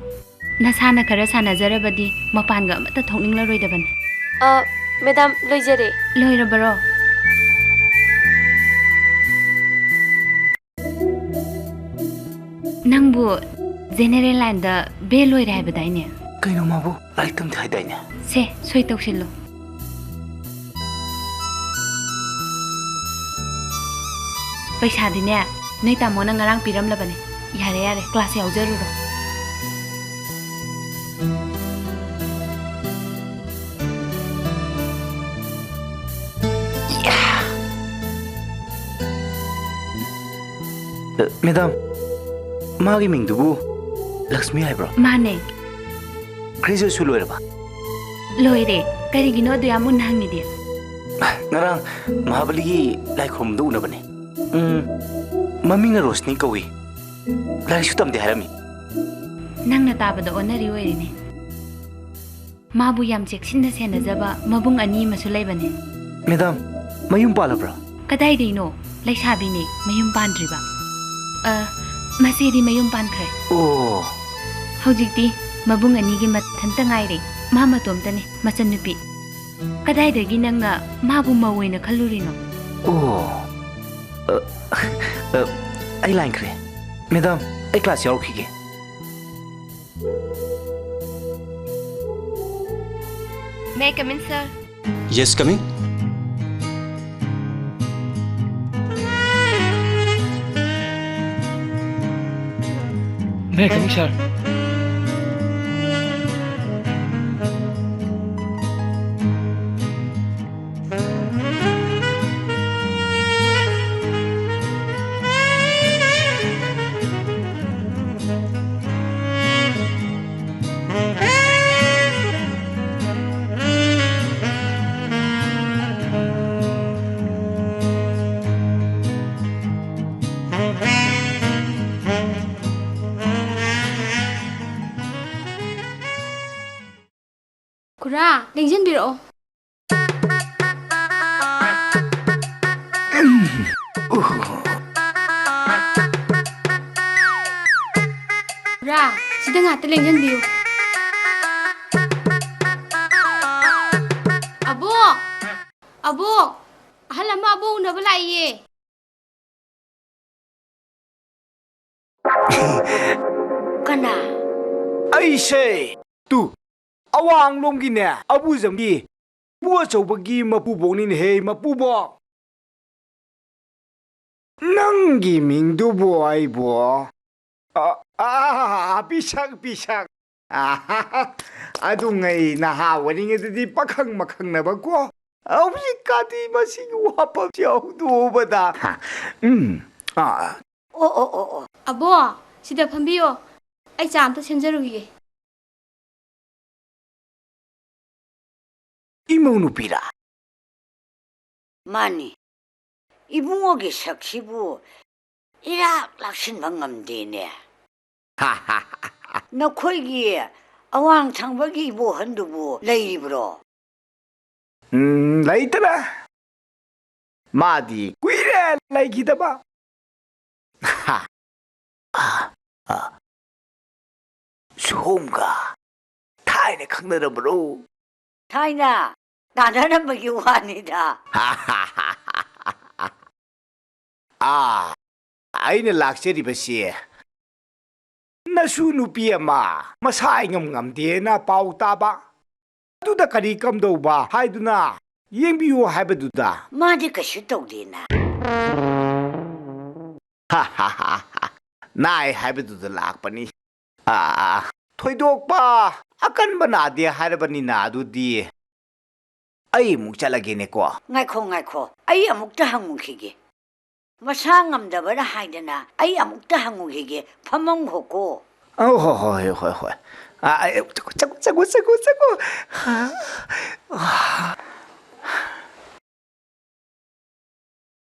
ꯅꯁꯥꯅ ꯈꯔ ꯁꯥꯟꯅꯖꯔꯕꯗꯤ ꯃꯄꯥꯟꯒ ꯑꯃꯠꯇ ꯊꯣꯛꯅꯤꯡꯂꯔꯣꯏꯗꯕꯅꯤ꯫ ꯑ, ꯃꯦꯗꯥꯝ, ꯂꯣꯏꯖꯔꯦ꯫ ꯂꯣꯏꯔꯕꯔꯣ? ꯅꯪꯕꯨ general lineꯗ ꯕꯦ ꯂꯣꯏꯔꯦ ꯍꯥꯏꯕꯗꯥꯏꯅꯦ? ꯀꯩꯅꯣ, ꯃꯥꯕꯨ ꯂꯥꯏꯔꯤꯛ ꯇꯝꯗꯦ ꯍꯥꯏꯗꯥꯏꯅꯦ? ꯁꯦ, ꯁꯣꯏ ꯇꯧꯁꯤꯜꯂꯨ꯫ ꯄꯩꯁꯥꯗꯤꯅꯦ, ꯅꯣꯏ ꯇꯥꯃꯣꯅ ꯉꯔꯥꯡ ꯄꯤꯔꯝꯂꯕꯅꯦ꯫ ꯌꯥꯔꯦ, ꯌꯥꯔꯦ, class ꯌꯥꯎꯖꯔꯨꯔꯣ꯫ ꯑ, ꯃꯦꯗꯥꯝ, ꯃꯥꯒꯤ ꯃꯤꯡꯗꯨꯕꯨ ꯂꯛꯁꯃꯤ ꯍꯥꯏꯕ꯭ꯔꯣ? ꯃꯥꯅꯦ꯫ Graduateꯁꯨ ꯂꯣꯏꯔꯕ? ꯂꯣꯏꯔꯦ꯫ ꯀꯔꯤꯒꯤꯅꯣ ꯑꯗꯨ ꯌꯥꯝ ꯃꯨꯟꯅ ꯍꯪꯉꯤꯗꯤ? ꯉꯔꯥꯡ ꯃꯍꯥꯕꯂꯤꯒꯤ ꯂꯥꯏ ꯈꯨꯔꯨꯝꯕꯗ ꯎꯅꯕꯅꯦ꯫ ꯎꯝ, ꯃꯃꯤꯡꯅ ꯔꯣꯁꯅꯤ ꯀꯧꯏ꯫ ꯂꯥꯏꯔꯤꯛꯁꯨ ꯇꯝꯗꯦ ꯍꯥꯏꯔꯝꯃꯤ꯫ ꯅꯪꯅ ꯇꯥꯕꯗ ꯑꯣꯟꯅꯔꯤ ꯑꯣꯏꯔꯤꯅꯦ꯫ ꯃꯥꯕꯨ ꯌꯥꯝ ꯆꯦꯛꯁꯤꯟꯅ ꯁꯦꯟꯅꯖꯕ ꯃꯕꯨꯡ ꯑꯅꯤ ꯑꯃꯁꯨ ꯂꯩꯕꯅꯦ꯫ ꯃꯦꯗꯥꯝ, ꯃꯌꯨꯝ ꯄꯥꯜꯂꯕ꯭ꯔꯥ? ꯀꯗꯥꯏꯗꯩꯅꯣ? ꯂꯩꯁꯥꯕꯤꯅꯦ, ꯃꯌꯨꯝ ꯄꯥꯟꯗ꯭ꯔꯤꯕ꯫ ꯑ, ꯃꯆꯦꯗꯤ ꯃꯌꯨꯝ ꯄꯥꯟꯈ꯭ꯔꯦ꯫ ꯑꯣ꯫ ꯍꯧꯖꯤꯛꯇꯤ ꯃꯕꯨꯡ ꯑꯅꯤꯒꯤ ꯃꯊꯟꯇ ꯉꯥꯏꯔꯦ꯫ ꯃꯥ ꯃꯇꯣꯝꯇꯅꯦ, ꯃꯆꯟꯅꯨꯄꯤ꯫ ꯀꯗꯥꯏꯗꯒꯤ ꯅꯪꯅ ꯃꯥꯕꯨ ꯃꯧ ꯑꯣꯏꯅ ꯈꯜꯂꯨꯔꯤꯅꯣ? ꯑꯣ꯫ ꯑ, ꯑ, ꯑꯩ ꯂꯥꯟꯈ꯭ꯔꯦ꯫ ꯃꯦꯗꯥꯝ, ꯑꯩ class ꯌꯥꯎꯔꯨꯈꯤꯒꯦ꯫ May I come in, sir? Yes, come in. May I come in, sir? ꯂꯦꯡꯁꯤꯟꯕꯤꯔꯛꯑꯣ꯫ ꯔꯥ, ꯁꯤꯗ ꯉꯥꯛꯇ ꯂꯦꯡꯁꯤꯟꯕꯤꯌꯨ꯫ ꯑꯕꯣꯛ! ꯑꯕꯣꯛ! ꯑꯍꯜ ꯑꯃ ꯑꯕꯣꯛ ꯎꯅꯕ ꯂꯥꯛꯏꯌꯦ꯫ ꯀꯅꯥ? ꯑꯩꯁꯦ꯫ ꯇꯨ, ꯑꯋꯥꯡꯂꯣꯝꯒꯤꯅꯦ, ꯑꯕꯨꯖꯝꯒꯤ ꯏꯄꯨ ꯑꯆꯧꯕꯒꯤ ꯃꯄꯨꯕꯣꯛꯅꯤꯅꯦꯍꯦ, ꯃꯄꯨꯕꯣꯛ꯫ ꯅꯪꯒꯤ ꯃꯤꯡꯗꯨꯕꯨ ꯑꯩꯕꯨ? ꯑ, ꯑ, ꯄꯤꯁꯛ, ꯄꯤꯁꯛ꯫ ꯑꯗꯨꯉꯩ ꯅꯍꯥ ꯑꯣꯏꯔꯤꯉꯩꯗꯗꯤ ꯄꯥꯈꯪ ꯃꯈꯪꯅꯕꯀꯣ꯫ ꯍꯧꯖꯤꯛꯀꯥꯟꯗꯤ ꯃꯁꯤꯒꯤ ꯋꯥꯐꯝꯁꯤ ꯍꯧꯗꯣꯛꯎꯕꯗ꯫ ꯎꯝ, ꯑ꯫ ꯑꯣ, ꯑꯣ, ꯑꯣ, ꯑꯣ꯫ ꯑꯕꯣ, ꯁꯤꯗ ꯐꯝꯕꯤꯌꯣ꯫ ꯑꯩ ꯆꯥ ꯑꯝꯇ ꯁꯦꯝꯖꯔꯨꯈꯤꯒꯦ꯫ ꯏꯃꯧ ꯅꯨꯄꯤꯔꯥ? ꯃꯥꯅꯤ꯫ ꯏꯕꯨꯡꯉꯣꯒꯤ ꯁꯛꯁꯤꯕꯨ ꯏꯔꯥꯛ ꯂꯥꯛꯁꯤꯟꯕ ꯉꯝꯗꯦꯅꯦ꯫ ꯅꯈꯣꯏꯒꯤ ꯑꯋꯥꯡ ꯊꯪꯕꯒꯤ ꯏꯕꯣꯍꯟꯗꯨꯕꯨ ꯂꯩꯔꯤꯕ꯭ꯔꯣ? ꯎꯝ, ꯂꯩꯇ꯭ꯔꯦ꯫ ꯃꯥꯗꯤ ꯀꯨꯏꯔꯦ ꯂꯩꯈꯤꯗꯕ꯫ ꯍꯥ꯫ ꯑ, ꯑ꯫ ꯁꯣꯝꯒ ꯊꯥꯏꯅ ꯈꯪꯅꯔꯕ꯭ꯔꯣ? ꯊꯥꯏꯅ ꯇꯥꯟꯅꯔꯝꯕꯒꯤ ꯋꯥꯅꯤꯗ꯫ ꯑꯥ, ꯑꯩꯅ ꯂꯥꯛꯆꯔꯤꯕꯁꯤ ꯅꯁꯨ ꯅꯨꯄꯤ ꯑꯃ ꯃꯁꯥ ꯏꯉꯝ ꯉꯝꯗꯦꯅ ꯄꯥꯎ ꯇꯥꯕ꯫ ꯑꯗꯨꯗ ꯀꯔꯤ ꯀꯝꯗꯧꯕ ꯍꯥꯏꯗꯨꯅ ꯌꯦꯡꯕꯤꯌꯨ ꯍꯥꯏꯕꯗꯨꯗ꯫ ꯃꯥꯗꯤ ꯀꯩꯁꯨ ꯇꯧꯗꯦꯅ꯫ ꯅꯥꯏ ꯍꯥꯏꯕꯗꯨꯗ ꯂꯥꯛꯄꯅꯤ꯫ ꯑꯥ, ꯊꯣꯏꯗꯣꯛꯄ ꯑꯀꯟꯕ ꯅꯥꯗꯦ ꯍꯥꯏꯔꯕꯅꯤꯅ ꯑꯗꯨꯗꯤ ꯑꯩ ꯑꯃꯨꯛ ꯆꯠꯂꯒꯦꯅꯦꯀꯣ꯫ ꯉꯥꯏꯈꯣ, ꯉꯥꯏꯈꯣ, ꯑꯩ ꯑꯃꯨꯛꯇ ꯍꯪꯉꯨꯈꯤꯒꯦ꯫ ꯃꯁꯥ ꯉꯝꯗꯕꯔ ꯍꯥꯏꯗꯅ ꯑꯩ ꯑꯃꯨꯛꯇ ꯍꯪꯉꯨꯈꯤꯒꯦ꯫ ꯐꯝꯃꯝꯈꯣꯀꯣ꯫ ꯑꯧ, ꯍꯣꯏ, ꯍꯣꯏ, ꯍꯣꯏ, ꯍꯣꯏ꯫ ꯑꯥ, ꯑꯩ, ꯆꯠꯈꯣ, ꯆꯠꯈꯣ, ꯆꯠꯈꯣ, ꯆꯠꯈꯣ꯫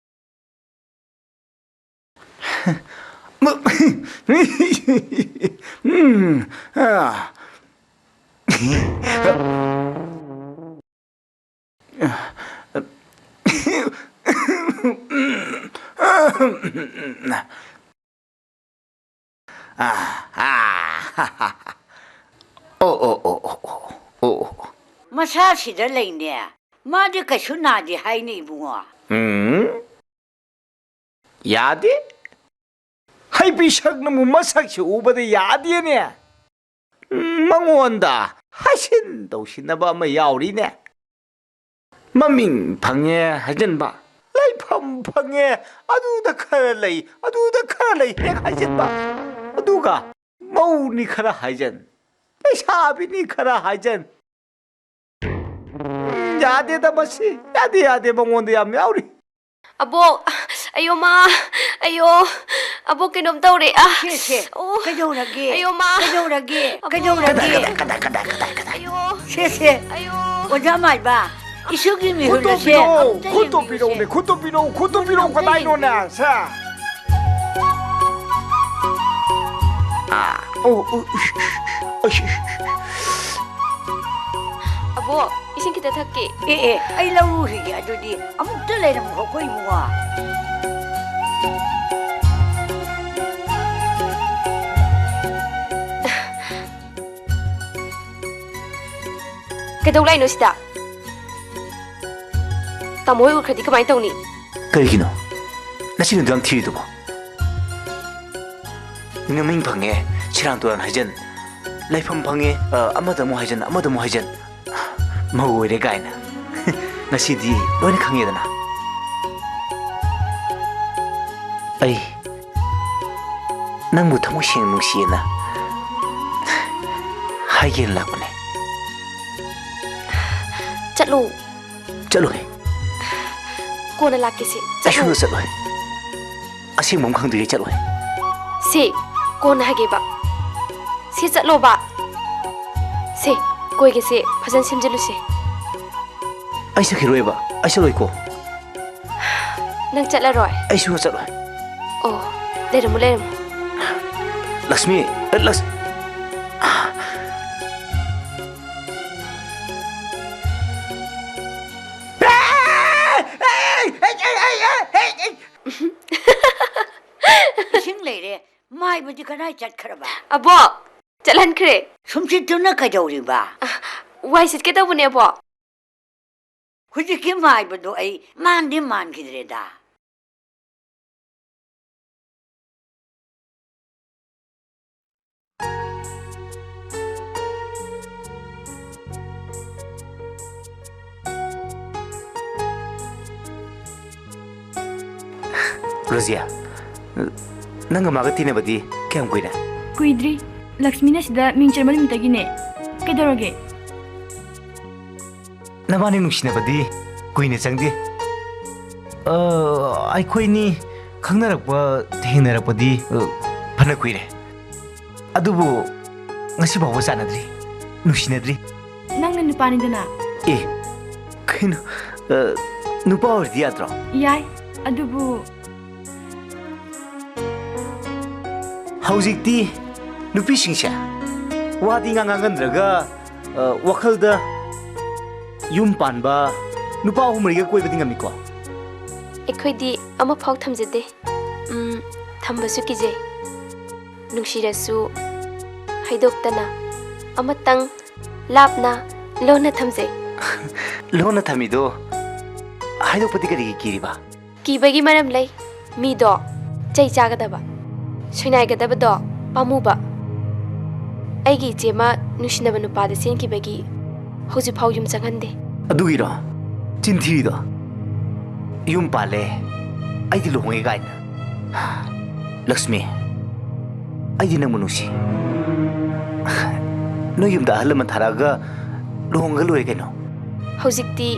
ꯎꯝ, ꯑꯥ꯫ ꯑꯥ, ꯑꯥ, ꯑꯣ, ꯑꯣ, ꯑꯣ, ꯑꯣ, ꯑꯣ, ꯑꯣ, ꯑꯣ꯫ ꯃꯁꯥꯁꯤꯗ ꯂꯩꯅꯦ꯫ ꯃꯥꯗꯤ ꯀꯩꯁꯨ ꯅꯥꯗꯦ ꯍꯥꯏꯅꯦ, ꯏꯕꯨꯡꯉꯣ꯫ ꯎꯝ꯫ ꯌꯥꯗꯦ꯫ ꯍꯩꯕꯤꯁꯛꯅꯕꯨ ꯃꯁꯛꯁꯤ ꯎꯕꯗ ꯌꯥꯗꯦꯅꯦ꯫ ꯎꯝ, ꯃꯉꯣꯟꯗ ꯍꯥꯏꯁꯤꯟ ꯇꯧꯁꯤꯟꯅꯕ ꯑꯃ ꯌꯥꯎꯔꯤꯅꯦ꯫ ꯃꯃꯤꯡ ꯐꯪꯉꯦ ꯍꯥꯏꯖꯟꯕ, ꯂꯩꯐꯝ ꯐꯪꯉꯦ, ꯑꯗꯨꯗ ꯈꯔ ꯂꯩ, ꯑꯗꯨꯗ ꯈꯔ ꯂꯩ ꯍꯦꯛ ꯍꯥꯏꯖꯟꯕ꯫ ꯑꯗꯨꯒ ꯃꯧꯅꯤ ꯈꯔ ꯍꯥꯏꯖꯟ, ꯂꯩꯁꯥꯕꯤꯅꯤ ꯈꯔ ꯍꯥꯏꯖꯟ꯫ ꯎꯝ, ꯌꯥꯗꯦꯗ ꯃꯁꯤ꯫ ꯌꯥꯗꯦ, ꯌꯥꯗꯦ, ꯃꯉꯣꯟꯗ ꯌꯥꯝ ꯌꯥꯎꯔꯤ꯫ ꯑꯕꯣꯛ, ꯑꯌꯣ ꯃꯥ, ꯑꯌꯣ, ꯑꯕꯣꯛ ꯀꯩꯅꯣꯝ ꯇꯧꯔꯦ꯫ ꯑ, ꯁꯦ, ꯁꯦ, ꯑꯣ, ꯀꯩꯗꯧꯔꯒꯦ? ꯑꯌꯣ ꯃꯥ, ꯀꯩꯗꯧꯔꯒꯦ? ꯑꯕꯣꯛ, ꯀꯩꯗꯧꯔꯒꯦ? ꯀꯗꯥꯏ, ꯀꯗꯥꯏ, ꯀꯗꯥꯏ, ꯀꯗꯥꯏ, ꯀꯗꯥꯏ, ꯀꯗꯥꯏ? ꯑꯌꯣ, ꯁꯦ, ꯁꯦ, ꯑꯌꯣ, ꯑꯣꯖꯥ ꯃꯥꯏꯕ, ꯏꯁꯨꯒꯤ ꯃꯤꯍꯨꯜ ꯑꯁꯦ ꯈꯨꯠꯇꯣꯞꯄꯤꯔꯛꯑꯣ, ꯑꯝꯇ ꯈꯨꯠꯇꯣꯞꯄꯤꯔꯛꯑꯣꯅꯦ, ꯌꯦꯡꯕꯤꯌꯨꯁꯦ꯫ ꯈꯨꯠꯇꯣꯞꯄꯤꯔꯛꯑꯣ, ꯈꯨꯠꯇꯣꯞꯄꯤꯔꯛꯑꯣ, ꯃꯤꯍꯨꯜ ꯑꯝꯇ ꯀꯗꯥꯏꯅꯣꯅꯦ? ꯌꯦꯡꯕꯤꯌꯨꯁꯦ꯫ ꯁꯦ꯫ ꯑꯥ, ꯑꯣ, ꯑꯣ, ꯏꯁ, ꯏꯁ, ꯏꯁ, ꯏꯁ꯫ ꯑꯕꯣꯛ, ꯏꯁꯤꯡ ꯈꯤꯇ ꯊꯛꯀꯦ꯫ ꯑꯦ, ꯑꯦ, ꯑꯩ ꯂꯧꯔꯨꯈꯤꯒꯦ ꯑꯗꯨꯗꯤ꯫ ꯑꯃꯨꯛꯇ ꯂꯩꯔꯝꯃꯨ ꯑꯩꯈꯣꯏ ꯏꯕꯨꯡꯉꯣ꯫ ꯀꯩꯗꯧ ꯂꯥꯛꯏꯅꯣ ꯁꯤꯗ? ꯇꯥꯃꯣ ꯍꯣꯏ ꯎꯈ꯭ꯔꯗꯤ ꯀꯃꯥꯏꯅ ꯇꯧꯅꯤ? ꯀꯔꯤꯒꯤꯅꯣ? ꯅꯆꯤꯟ ꯑꯗꯨ ꯌꯥꯝ ꯊꯤꯔꯤꯗꯨꯕꯣ? ꯃꯃꯤꯡ ꯐꯪꯉꯦ, ꯁꯦꯔꯥꯟ ꯇꯨꯔꯥꯟ ꯍꯥꯏꯖꯟ꯫ ꯂꯩꯐꯝ ꯐꯪꯉꯦ, ꯑ, ꯑꯃꯗ ꯑꯃꯨꯛ ꯍꯥꯏꯖꯟ, ꯑꯃꯗ ꯑꯃꯨꯛ ꯍꯥꯏꯖꯟ꯫ ꯃꯧ ꯑꯣꯏꯔꯦ ꯀꯥꯏꯅ꯫ ꯉꯁꯤꯗꯤ ꯂꯣꯏꯅ ꯈꯪꯉꯦꯗꯅ꯫ ꯑꯩ ꯅꯪꯕꯨ ꯊꯃꯣꯏ ꯁꯦꯡꯅ ꯅꯨꯡꯁꯤꯌꯦꯅ ꯍꯥꯏꯒꯦꯅ ꯂꯥꯛꯄꯅꯦ꯫ ꯆꯠꯂꯣ꯫ ꯆꯠꯂꯣꯍꯦ꯫ ꯀꯣꯟꯅ ꯂꯥꯛꯀꯦꯁꯦ꯫ ꯑꯩ ꯁꯨꯡꯆꯠ ꯆꯠꯂꯣꯏ꯫ ꯑꯁꯦꯡꯕ ꯑꯃ ꯈꯪꯗ꯭ꯔꯤꯉꯩ ꯆꯠꯂꯣꯍꯦ꯫ ꯁꯦ, ꯀꯣꯟꯅ ꯍꯥꯏꯒꯦꯕ꯫ ꯁꯦ, ꯆꯠꯂꯣꯕ꯫ ꯁꯦ, ꯀꯣꯏꯒꯦꯁꯦ ꯐꯖꯅ ꯁꯦꯝꯖꯤꯜꯂꯨꯁꯦ꯫ ꯑꯩ ꯆꯠꯈꯤꯔꯣꯏꯕ꯫ ꯑꯩ ꯆꯠꯂꯣꯏꯀꯣ꯫ ꯅꯪ ꯆꯠꯂꯔꯣꯏ? ꯑꯩ ꯁꯨꯡꯆꯠ ꯆꯠꯂꯣꯏ꯫ ꯑꯣ, ꯂꯩꯔꯝꯃꯨ, ꯂꯩꯔꯝꯃꯨ꯫ ꯂꯛꯁꯃꯤ, ꯑꯦ, ꯂꯛꯁ-, ꯃꯥꯏꯕꯗꯤ ꯀꯗꯥꯏ ꯆꯠꯈ꯭ꯔꯕ? ꯑꯕꯣ, ꯆꯠꯍꯟꯈ꯭ꯔꯦ꯫ ꯁꯨꯝꯁꯤꯠꯇꯨꯅ ꯀꯩꯗꯧꯔꯤꯕ? ꯑ, ꯋꯥꯏ ꯁꯤꯠꯀꯦ ꯇꯧꯕꯅꯦ, ꯑꯕꯣ꯫ ꯍꯧꯖꯤꯛꯀꯤ ꯃꯥꯏꯕꯗꯣ ꯑꯩ ꯃꯥꯟꯗꯤ ꯃꯥꯟꯈꯤꯗ꯭ꯔꯦꯗ꯫ ꯔꯣꯖꯤꯌꯥ, ꯅꯪꯒ ꯃꯥꯒ ꯇꯤꯟꯅꯕꯗꯤ ꯀꯌꯥꯝ ꯀꯨꯏꯔꯦ? ꯀꯨꯏꯗ꯭ꯔꯤ꯫ ꯂꯛꯁꯃꯤꯅ ꯁꯤꯗ ꯃꯤꯡ ꯆꯟꯕ ꯅꯨꯃꯤꯠꯇꯒꯤꯅꯦ꯫ ꯀꯩꯗꯧꯔꯒꯦ? ꯅꯕꯥꯅꯤ ꯅꯨꯡꯁꯤꯅꯕꯗꯤ ꯀꯨꯏꯅ ꯆꯪꯗꯦ꯫ ꯑ, ꯑꯩꯈꯣꯏꯅꯤ ꯈꯪꯅꯔꯛꯄ, ꯊꯦꯡꯅꯔꯛꯄꯗꯤ, ꯑ, ꯐꯅ ꯀꯨꯏꯔꯦ꯫ ꯑꯗꯨꯕꯨ ꯉꯁꯤ ꯐꯥꯎꯕ ꯆꯥꯟꯅꯗ꯭ꯔꯤ, ꯅꯨꯡꯁꯤꯅꯗ꯭ꯔꯤ꯫ ꯅꯪꯅ ꯅꯨꯄꯥꯅꯤꯗꯅ꯫ ꯑꯦ, ꯀꯩꯅꯣ, ꯑ, ꯅꯨꯄꯥ ꯑꯣꯏꯔꯗꯤ ꯌꯥꯗ꯭ꯔꯣ? ꯌꯥꯏ, ꯑꯗꯨꯕꯨ ꯍꯧꯖꯤꯛꯇꯤ ꯅꯨꯄꯤꯁꯤꯡꯁꯦ ꯋꯥꯗꯤ ꯉꯥꯡ ꯉꯥꯡꯒꯟꯗ꯭ꯔꯒ, ꯑ, ꯋꯥꯈꯜꯗ ꯌꯨꯝ ꯄꯥꯟꯕ ꯅꯨꯄꯥ ꯑꯍꯨꯝ ꯃꯔꯤꯒ ꯀꯣꯏꯕꯗꯤ ꯉꯝꯃꯤꯀꯣ? ꯑꯩꯈꯣꯏꯗꯤ ꯑꯃꯐꯥꯎ ꯊꯝꯖꯗꯦ꯫ ꯎꯝ, ꯊꯝꯕꯁꯨ ꯀꯤꯖꯩ꯫ ꯅꯨꯡꯁꯤꯔꯁꯨ ꯍꯥꯏꯗꯣꯛꯇꯅ ꯑꯃꯇꯪ ꯂꯥꯞꯅ ꯂꯣꯟꯅ ꯊꯝꯖꯩ꯫ ꯂꯣꯟꯅ ꯊꯝꯃꯤꯗꯣ ꯍꯥꯏꯗꯣꯛꯄꯗꯤ ꯀꯔꯤꯒꯤ ꯀꯤꯔꯤꯕ? ꯀꯤꯕꯒꯤ ꯃꯔꯝ ꯂꯩ꯫ ꯃꯤꯗꯣ ꯆꯩ ꯆꯥꯒꯗꯕ, ꯁꯣꯏꯅꯥꯏꯒꯗꯕꯗꯣ ꯄꯥꯝꯃꯨꯕ꯫ ꯑꯩꯒꯤ ꯏꯆꯦ ꯑꯃ ꯅꯨꯡꯁꯤꯅꯕ ꯅꯨꯄꯥꯗ ꯆꯦꯟꯈꯤꯕꯒꯤ ꯍꯧꯖꯤꯛꯐꯥꯎ ꯌꯨꯝ ꯆꯪꯍꯟꯗꯦ꯫ ꯑꯗꯨꯒꯤꯔꯣ ꯆꯤꯟ ꯊꯤꯔꯤꯗꯣ? ꯌꯨꯝ ꯄꯥꯜꯂꯦ, ꯑꯩꯗꯤ ꯂꯨꯍꯣꯡꯉꯦ ꯀꯥꯏꯅ꯫ ꯂꯛꯁꯃꯤ, ꯑꯩꯗꯤ ꯅꯪꯕꯨ ꯅꯨꯡꯁꯤ꯫ ꯅꯣꯏ ꯌꯨꯝꯗ ꯑꯍꯜ ꯂꯃꯟ ꯊꯥꯔꯛꯑꯒ ꯂꯨꯍꯣꯡꯉꯒ ꯂꯣꯏꯔꯦ ꯀꯩꯅꯣ꯫ ꯍꯧꯖꯤꯛꯇꯤ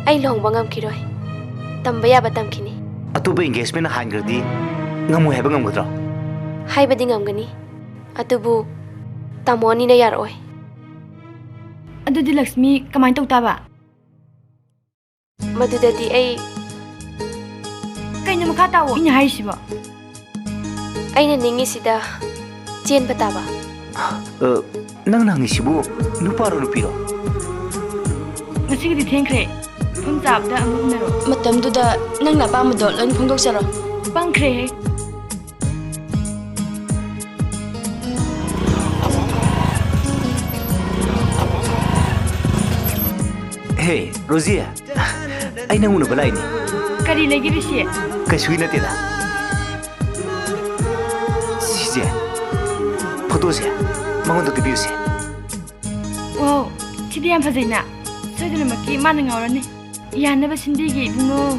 ꯑꯩ ꯂꯨꯍꯣꯡꯕ ꯉꯝꯈꯤꯔꯣꯏ꯫ ꯇꯝꯕ ꯌꯥꯕ ꯇꯝꯈꯤꯅꯤ꯫ ꯑꯇꯣꯞꯄ engagement ꯍꯥꯟꯈ꯭ꯔꯗꯤ ꯉꯝꯃꯣꯏ ꯍꯥꯏꯕ ꯉꯝꯒꯗ꯭ꯔꯣ? ꯍꯥꯏꯕꯗꯤ ꯉꯝꯒꯅꯤ, ꯑꯗꯨꯕꯨ ꯇꯥꯃꯣ ꯑꯅꯤꯅ ꯌꯥꯔꯛꯑꯣꯏ꯫ ꯑꯗꯨꯗꯤ ꯂꯛꯁꯃꯤ ꯀꯃꯥꯏꯅ ꯇꯧ ꯇꯥꯕ? ꯃꯗꯨꯗꯗꯤ ꯑꯩ ꯀꯩꯅꯣ, ꯃꯈꯥ ꯇꯥꯑꯣ, ꯑꯩꯅ ꯍꯥꯏꯔꯤꯁꯤꯕꯣ꯫ ꯑꯩꯅ ꯅꯤꯡꯉꯤꯁꯤꯗ ꯆꯦꯟꯕ ꯇꯥꯕ꯫ ꯑ, ꯅꯪꯅ ꯍꯪꯉꯤꯁꯤꯕꯨ ꯅꯨꯄꯥꯔꯣ ꯅꯨꯄꯤꯔꯣ? ꯉꯁꯤꯒꯤꯗꯤ ꯊꯦꯡꯈ꯭ꯔꯦ꯫ ꯃꯐꯝ ꯆꯥꯕꯗ ꯑꯃꯨꯛ ꯎꯅꯔꯣ꯫ ꯃꯇꯝꯗꯨꯗ ꯅꯪꯅ ꯑꯄꯥꯝꯕꯗꯣ ꯂꯣꯏ ꯐꯣꯡꯗꯣꯛꯆꯔꯣ꯫ ꯄꯪꯈ꯭ꯔꯦꯍꯦ꯫ ꯍꯦ, ꯔꯣꯖꯤ, ꯑꯩ ꯅꯪ ꯎꯅꯕ ꯂꯥꯛꯏꯅꯦ꯫ ꯀꯔꯤ ꯂꯩꯒꯦ, ꯔꯤꯁꯤ? ꯀꯩꯁꯨꯒꯤ ꯅꯠꯇꯦꯗ꯫ ꯁꯤꯁꯦ, ꯐꯣꯇꯣꯁꯦ ꯃꯉꯣꯟꯗ ꯄꯤꯕꯤꯌꯨꯁꯦ꯫ ꯋꯥꯎ, ꯁꯤꯗꯤ ꯌꯥꯝ ꯐꯖꯩꯅ꯫ ꯁꯣꯏꯗꯅꯃꯛꯀꯤ ꯃꯥꯅ ꯉꯥꯎꯔꯅꯤ꯫ ꯌꯥꯅꯕ ꯁꯤꯟꯕꯤꯒꯦ, ꯏꯕꯨꯡꯉꯣ꯫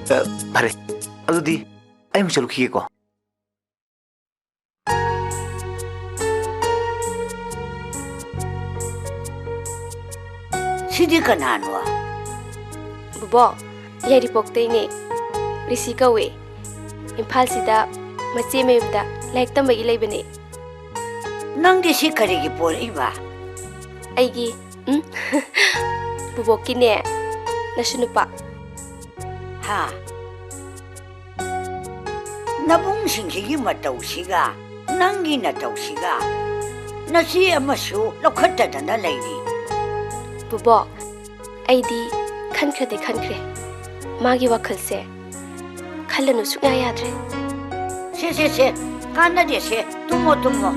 ꯑ, ꯐꯔꯦ, ꯑꯗꯨꯗꯤ ꯑꯩ ꯑꯃꯨꯛ ꯆꯠꯂꯨꯈꯤꯒꯦꯀꯣ꯫ ꯁꯤꯗꯤ ꯀꯅꯥꯅꯣ? ꯕꯣꯕꯣꯛ, ꯌꯥꯏꯔꯤꯄꯣꯛꯇꯩꯅꯦ꯫ ꯔꯤꯁꯤ ꯀꯧꯋꯦ꯫ ꯏꯝꯐꯥꯜꯁꯤꯗ ꯃꯆꯦ ꯃꯌꯨꯝꯗ ꯂꯥꯏꯔꯤꯛ ꯇꯝꯕꯒꯤ ꯂꯩꯕꯅꯦ꯫ ꯅꯪꯗꯤ ꯁꯤ ꯀꯔꯤꯒꯤ ꯄꯣꯔꯛꯏꯕ? ꯑꯩꯒꯤ, ꯎꯝ, ꯕꯣꯕꯣꯛꯀꯤꯅꯦ, ꯅꯁꯨ ꯅꯨꯄꯥ꯫ ꯍꯥ? ꯅꯕꯨꯡꯁꯤꯡꯁꯤꯒꯤ ꯃꯇꯧꯁꯤꯒ ꯅꯪꯒꯤ ꯅꯇꯧꯁꯤꯒ ꯅꯆꯦ ꯑꯃꯁꯨ ꯂꯧꯈꯠꯇꯗꯅ ꯂꯩꯔꯤ꯫ ꯕꯨꯕꯣꯛ, ꯑꯩꯗꯤ ꯈꯟꯈ꯭ꯔꯗꯤ ꯈꯟꯈ꯭ꯔꯦ꯫ ꯃꯥꯒꯤ ꯋꯥꯈꯜꯁꯦ ꯈꯜꯂꯅꯨ ꯁꯨꯡꯌꯥ ꯌꯥꯗ꯭ꯔꯦ꯫ ꯁꯦ, ꯁꯦ, ꯁꯦ, ꯀꯥꯟꯅꯗꯦꯁꯦ, ꯇꯨꯝꯃꯣ, ꯇꯨꯝꯃꯣ꯫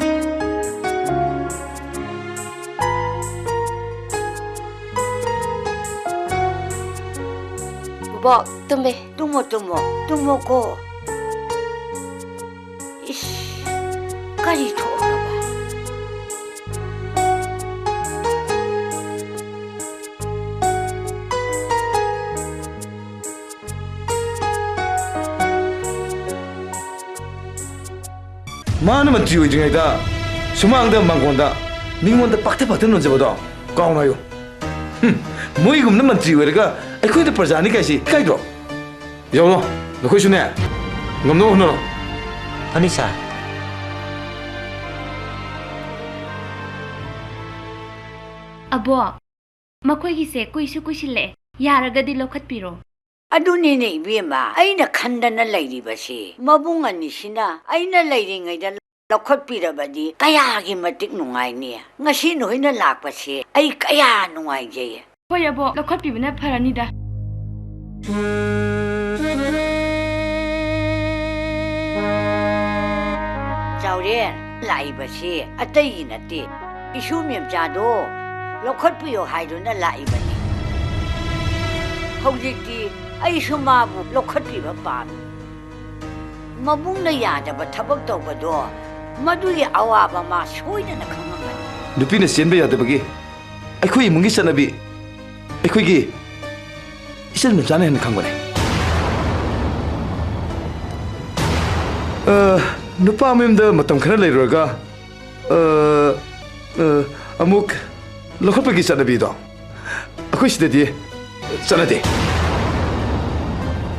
ꯕꯨꯕꯣꯛ, ꯇꯨꯝꯃꯦ꯫ ꯇꯨꯝꯃꯣ, ꯇꯨꯝꯃꯣ, ꯇꯨꯝꯃꯣꯀꯣ꯫ ꯏꯁ, ꯀꯔꯤ ꯊꯣꯛꯑꯕ? ꯃꯥꯅ ꯃꯟꯇ꯭ꯔꯤ ꯑꯣꯏꯗ꯭ꯔꯤꯉꯩꯗ ꯁꯨꯃꯥꯡꯗ, ꯃꯥꯡꯒꯣꯟꯗ ꯃꯤꯉꯣꯟꯗ ꯄꯥꯛꯊ ꯄꯥꯛꯊ ꯅꯣꯟꯖꯕꯗꯣ ꯀꯥꯎꯅꯣ ꯍꯥꯏꯌꯨ꯫ ꯍꯨꯝ, ꯃꯣꯏꯒꯨꯝꯅ ꯃꯟꯇ꯭ꯔꯤ ꯑꯣꯏꯔꯒ ꯑꯩꯈꯣꯏꯅ ꯄ꯭ꯔꯖꯥꯅꯤ ꯀꯥꯏꯁꯤ ꯏꯀꯥꯏꯗ꯭ꯔꯣ? ꯌꯥꯎꯔꯣ, ꯅꯈꯣꯏꯁꯨꯅꯦ, ꯉꯝꯅꯕ ꯍꯣꯠꯅꯔꯣ꯫ ꯐꯅꯤ, ꯁꯥꯔ꯫ ꯑꯕꯣ, ꯃꯈꯣꯏꯒꯤꯁꯦ ꯀꯨꯏꯁꯨ ꯀꯨꯏꯁꯤꯜꯂꯛꯑꯦ꯫ ꯌꯥꯔꯒꯗꯤ ꯂꯧꯈꯠꯄꯤꯔꯣ꯫ ꯑꯗꯨꯅꯤꯅꯦ ꯏꯕꯦꯝꯃ, ꯑꯩꯅ ꯈꯟꯗꯅ ꯂꯩꯔꯤꯕꯁꯤ꯫ ꯃꯕꯨꯡ ꯑꯅꯤꯁꯤꯅ ꯑꯩꯅ ꯂꯩꯔꯤꯉꯩꯗ ꯂꯧꯈꯠꯄꯤꯔꯕꯗꯤ ꯀꯌꯥꯒꯤ ꯃꯇꯤꯛ ꯅꯨꯡꯉꯥꯏꯅꯤ꯫ ꯉꯁꯤ ꯅꯈꯣꯏꯅ ꯂꯥꯛꯄꯁꯦ ꯑꯩ ꯀꯌꯥ ꯅꯨꯡꯉꯥꯏꯖꯩ꯫ ꯍꯣꯏ ꯑꯕꯣꯛ, ꯂꯧꯈꯠꯄꯤꯕꯅ ꯐꯔꯅꯤꯗ꯫ ꯆꯥꯎꯔꯦꯟ, ꯂꯥꯛꯏꯕꯁꯤ ꯑꯇꯩꯒꯤ ꯅꯠꯇꯦ, ꯏꯁꯨ ꯃꯦꯝꯆꯥꯗꯣ ꯂꯧꯈꯠꯄꯤꯌꯣ ꯍꯥꯏꯗꯨꯅ ꯂꯥꯛꯏꯕꯅꯤ꯫ ꯍꯧꯖꯤꯛꯇꯤ ꯑꯩꯁꯨ ꯃꯥꯕꯨ ꯂꯧꯈꯠꯄꯤꯕ ꯄꯥꯝꯃꯤ꯫ ꯃꯕꯨꯡꯅ ꯌꯥꯗꯕ ꯊꯕꯛ ꯇꯧꯕꯗꯣ, ꯃꯗꯨꯒꯤ ꯑꯋꯥꯕ ꯃꯥ ꯁꯣꯏꯗꯅ ꯈꯪꯉꯝꯒꯅꯤ꯫ ꯅꯨꯄꯤꯅ ꯆꯦꯟꯕ ꯌꯥꯗꯕꯒꯤ ꯑꯩꯈꯣꯏ ꯏꯃꯨꯡꯒꯤ ꯆꯠꯅꯕꯤ ꯑꯩꯈꯣꯏꯒꯤ ꯏꯆꯟ ꯃꯆꯥꯅ ꯍꯦꯟꯅ ꯈꯪꯕꯅꯦ꯫ ꯑ, ꯅꯨꯄꯥ ꯃꯌꯨꯝꯗ ꯃꯇꯝ ꯈꯔ ꯂꯩꯔꯨꯔꯒ, ꯑ, ꯑ, ꯑꯃꯨꯛ ꯂꯧꯈꯠꯄꯒꯤ ꯆꯠꯅꯕꯤꯗꯣ ꯑꯩꯈꯣꯏ ꯁꯤꯗꯗꯤ ꯆꯠꯅꯗꯦ꯫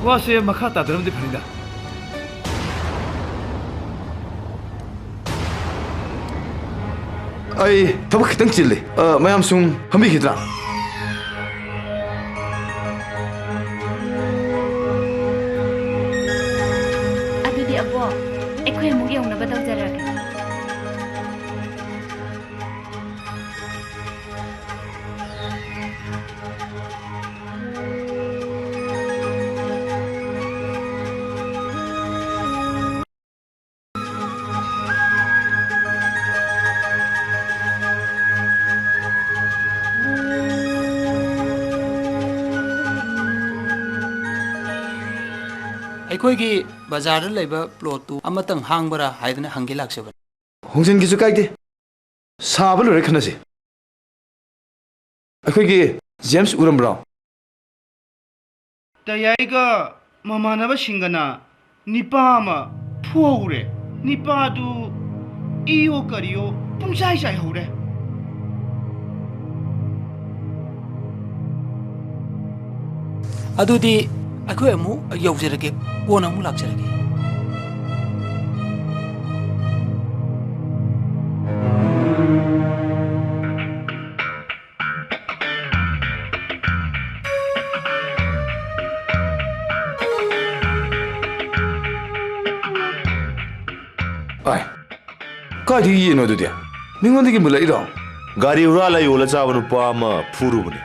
ꯋꯥꯁꯦ ꯃꯈꯥ ꯇꯥꯗꯅꯕꯗꯤ ꯐꯅꯤꯗ꯫ ꯑꯩ ꯊꯕꯛ ꯈꯤꯇꯪ ꯆꯤꯜꯂꯤ꯫ ꯑ, ꯃꯌꯥꯝ ꯁꯨꯝ ꯐꯝꯕꯤꯈꯤꯗ꯭ꯔꯥ? ꯑꯗꯨꯗꯤ ꯑꯕꯣꯛ, ꯑꯩꯈꯣꯏ ꯑꯃꯨꯛ ꯌꯧꯅꯕ ꯇꯧꯖꯔꯒꯦ꯫ ꯑꯩꯈꯣꯏꯒꯤ ꯕꯖꯥꯔꯗ ꯂꯩꯕ ꯄ꯭ꯂꯣꯠꯇꯨ ꯑꯃꯇꯪ ꯍꯥꯡꯕꯔꯥ ꯍꯥꯏꯗꯅ ꯍꯪꯒꯦ ꯂꯥꯛꯆꯕꯅꯤ꯫ ꯍꯣꯡꯖꯤꯟꯒꯦꯁꯨ ꯀꯥꯏꯗꯦ꯫ ꯁꯥꯕ ꯂꯣꯏꯔ ꯈꯟꯅꯁꯤ꯫ ꯑꯩꯈꯣꯏꯒꯤ ꯖꯦꯝꯁ ꯎꯔꯝꯕ꯭ꯔꯣ? ꯇꯌꯥꯏꯒ ꯃꯃꯥꯟꯅꯕꯁꯤꯡꯒꯅ ꯅꯤꯄꯥ ꯑꯃ ꯐꯨꯍꯧꯔꯦ꯫ ꯅꯤꯄꯥꯗꯨ ꯏꯌꯣ ꯀꯔꯤꯌꯣ ꯄꯨꯡꯆꯥꯏ ꯆꯥꯏꯍꯧꯔꯦ꯫ ꯑꯗꯨꯗꯤ ꯑꯩꯈꯣꯏ ꯑꯃꯨꯛ ꯌꯧꯖꯔꯒꯦ, ꯀꯣꯟꯅ ꯑꯃꯨꯛ ꯂꯥꯛꯆꯔꯒꯦ꯫ ꯑꯥꯏ, ꯀꯥꯏꯗꯒꯤ ꯌꯦꯟꯅꯣ ꯑꯗꯨꯗꯤ? ꯃꯤꯉꯣꯟꯗꯒꯤ ꯃꯨꯜꯂꯛꯏꯔꯣ? ꯒꯥꯔꯤ ꯍꯨꯔꯥꯜꯂ ꯌꯣꯜꯂ ꯆꯥꯕ ꯅꯨꯄꯥ ꯑꯃ ꯐꯨꯔꯨꯕꯅꯦ꯫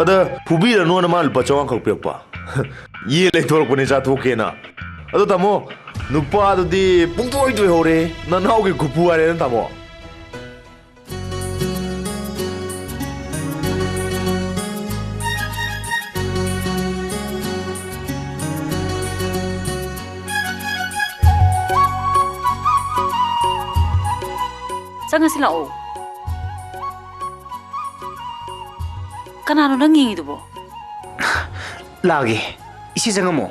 ꯑꯗ ꯐꯨꯕꯤꯔꯅꯨꯅ ꯃꯥ ꯂꯨꯄꯥ ꯆꯥꯝꯃꯉꯥ ꯈꯛ ꯄꯤꯔꯛꯄ꯫ ꯌꯦꯟ ꯂꯩꯊꯣꯔꯛꯄꯅꯦ ꯆꯥꯊꯣꯛꯀꯦꯅ꯫ ꯑꯗꯣ ꯇꯥꯃꯣ, ꯅꯨꯄꯥꯗꯨꯗꯤ ꯄꯨꯡꯇꯣꯏ ꯇꯣꯏꯍꯧꯔꯦ꯫ ꯅꯅꯥꯎꯒꯤ ꯈꯨꯐꯨ ꯍꯥꯏꯔꯦꯅ ꯇꯥꯃꯣ꯫ ꯆꯪꯉꯁꯤ ꯂꯥꯛꯑꯣ꯫ ꯀꯅꯥꯅꯣ ꯅꯪ ꯌꯦꯡꯉꯤꯗꯨꯕꯣ? ꯂꯥꯛꯑꯒꯦ꯫ ꯏꯆꯦ ꯆꯪꯉꯝꯃꯣ꯫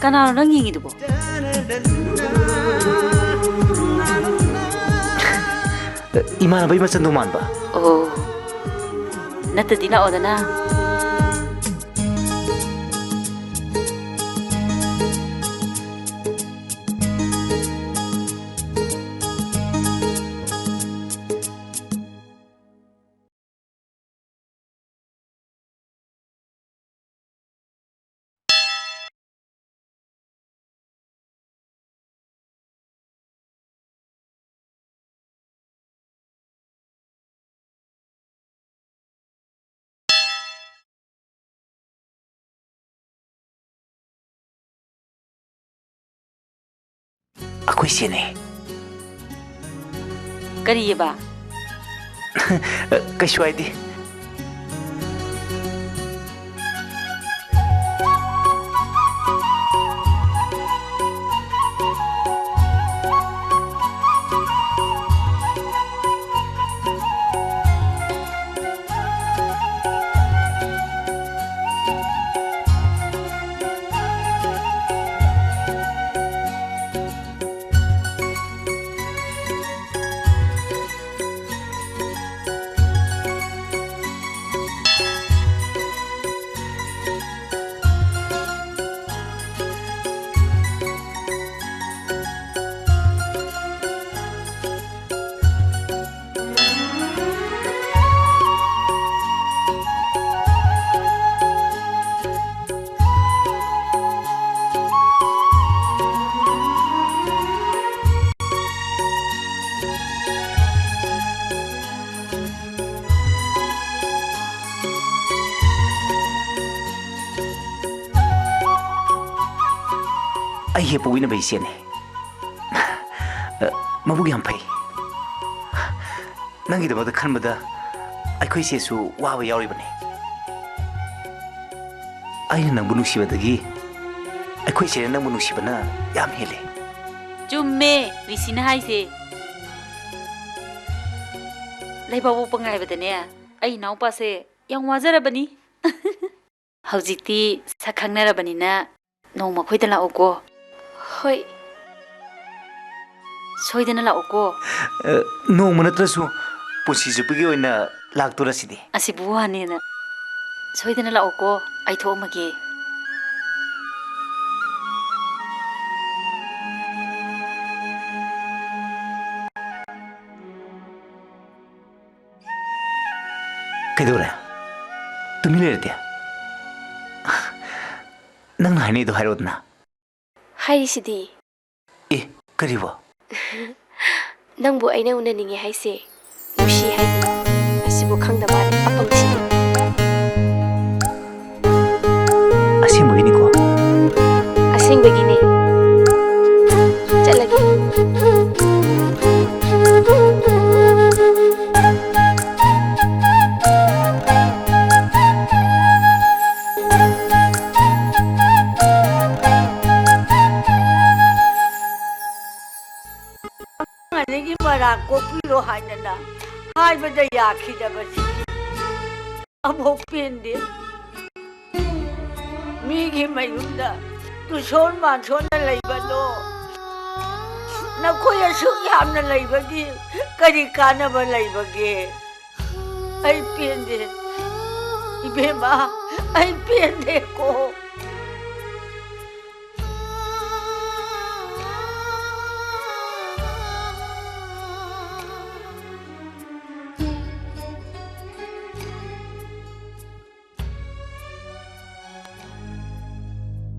ꯀꯅꯥꯅꯣ ꯅꯪ ꯌꯦꯡꯉꯤꯗꯨꯕꯣ? ꯏꯃꯥꯟꯅꯕꯒꯤ ꯃꯆꯟꯗꯣ ꯃꯥꯟꯕ꯫ ꯑꯣ, ꯅꯠꯇꯗꯤ ꯂꯥꯛꯑꯣꯗꯅ꯫ ꯑꯩꯈꯣꯏ ꯆꯦꯅꯦ꯫ ꯀꯔꯤꯑꯕ? ꯀꯩꯁꯨ ꯍꯥꯏꯗꯦ꯫ ꯑꯩ ꯍꯦꯛ ꯄꯣꯛꯃꯤꯟꯅꯕ ꯏꯆꯦꯅꯦ꯫ ꯑ, ꯃꯕꯨꯛ ꯌꯥꯝ ꯐꯩ꯫ ꯅꯪꯒꯤꯗꯃꯛꯇ ꯈꯟꯕꯗ ꯑꯩꯈꯣꯏ ꯏꯆꯦꯁꯨ ꯋꯥꯕ ꯌꯥꯎꯔꯤꯕꯅꯤ꯫ ꯑꯩꯅ ꯅꯪꯕꯨ ꯅꯨꯡꯁꯤꯕꯗꯒꯤ ꯑꯩꯈꯣꯏ ꯏꯆꯦꯅ ꯅꯪꯕꯨ ꯅꯨꯡꯁꯤꯕꯅ ꯌꯥꯝ ꯍꯦꯜꯂꯤ꯫ ꯆꯨꯝꯃꯦ, ꯔꯤꯁꯤꯅ ꯍꯥꯏꯁꯦ꯫ ꯂꯩꯕꯥꯛ ꯄꯣꯛꯄ ꯉꯥꯏꯕꯗꯅꯦ, ꯑꯩ ꯏꯅꯥꯎꯄꯥꯁꯦ ꯌꯥꯝ ꯋꯥꯖꯔꯕꯅꯤ꯫ ꯍꯧꯖꯤꯛꯇꯤ ꯁꯛ ꯈꯪꯅꯔꯕꯅꯤꯅ ꯅꯣꯡꯃ ꯑꯩꯈꯣꯏꯗ ꯂꯥꯛꯎꯀꯣ꯫ ꯍꯣꯏ꯫ ꯁꯣꯏꯗꯅ ꯂꯥꯛꯎꯀꯣ꯫ ꯑ, ꯅꯣꯡꯃ ꯅꯠꯇ꯭ꯔꯁꯨ ꯄꯨꯟꯁꯤ ꯆꯨꯞꯄꯒꯤ ꯑꯣꯏꯅ ꯂꯥꯛꯇꯣꯔꯁꯤꯗꯤ꯫ ꯑꯁꯤꯕꯨ ꯋꯥꯅꯦꯅ꯫ ꯁꯣꯏꯗꯅ ꯂꯥꯛꯎꯀꯣ, ꯑꯩ ꯊꯣꯛꯑꯝꯃꯒꯦ꯫ ꯀꯩꯗꯧꯔꯦ? ꯇꯨꯃꯤꯟ ꯂꯩꯔꯗꯤ? ꯅꯪꯅ ꯍꯥꯏꯅꯤꯡꯉꯤꯗꯣ ꯍꯥꯏꯔꯛꯑꯣꯗꯅ꯫ ꯍꯥꯏꯔꯤꯁꯤꯗꯤ꯫ ꯑꯦ, ꯀꯔꯤꯕꯣ? ꯅꯪꯕꯨ ꯑꯩꯅ ꯎꯅꯅꯤꯡꯉꯦ ꯍꯥꯏꯁꯦ, ꯅꯨꯡꯁꯤ ꯍꯥꯏꯗꯤ꯫ ꯑꯁꯤꯕꯨ ꯈꯪꯗꯕ ꯑꯄꯪꯁꯤꯗꯤ꯫ ꯑꯁꯦꯡꯕꯒꯤꯅꯤꯀꯣ? ꯑꯁꯦꯡꯕꯒꯤꯅꯦ꯫ ꯆꯠꯂꯒꯦ꯫ ꯑꯅꯤꯒꯤ ꯃꯔꯥ ꯀꯣꯛꯄꯤꯔꯣ ꯍꯥꯏꯗꯅ ꯍꯥꯏꯕꯗ ꯌꯥꯈꯤꯗꯕꯁꯤ ꯑꯃꯨꯛ ꯄꯦꯟꯗꯦ꯫ ꯃꯤꯒꯤ ꯃꯌꯨꯝꯗ ꯇꯨꯁꯣꯟ ꯃꯥꯟꯁꯣꯟꯅ ꯂꯩꯕꯗꯣ ꯅꯈꯣꯏ ꯑꯁꯨꯛ ꯌꯥꯝꯅ ꯂꯩꯕꯒꯤ ꯀꯔꯤ ꯀꯥꯟꯅꯕ ꯂꯩꯕꯒꯦ? ꯑꯩ ꯄꯦꯟꯗꯦ ꯏꯕꯦꯝꯃ, ꯑꯩ ꯄꯦꯟꯗꯦꯀꯣ꯫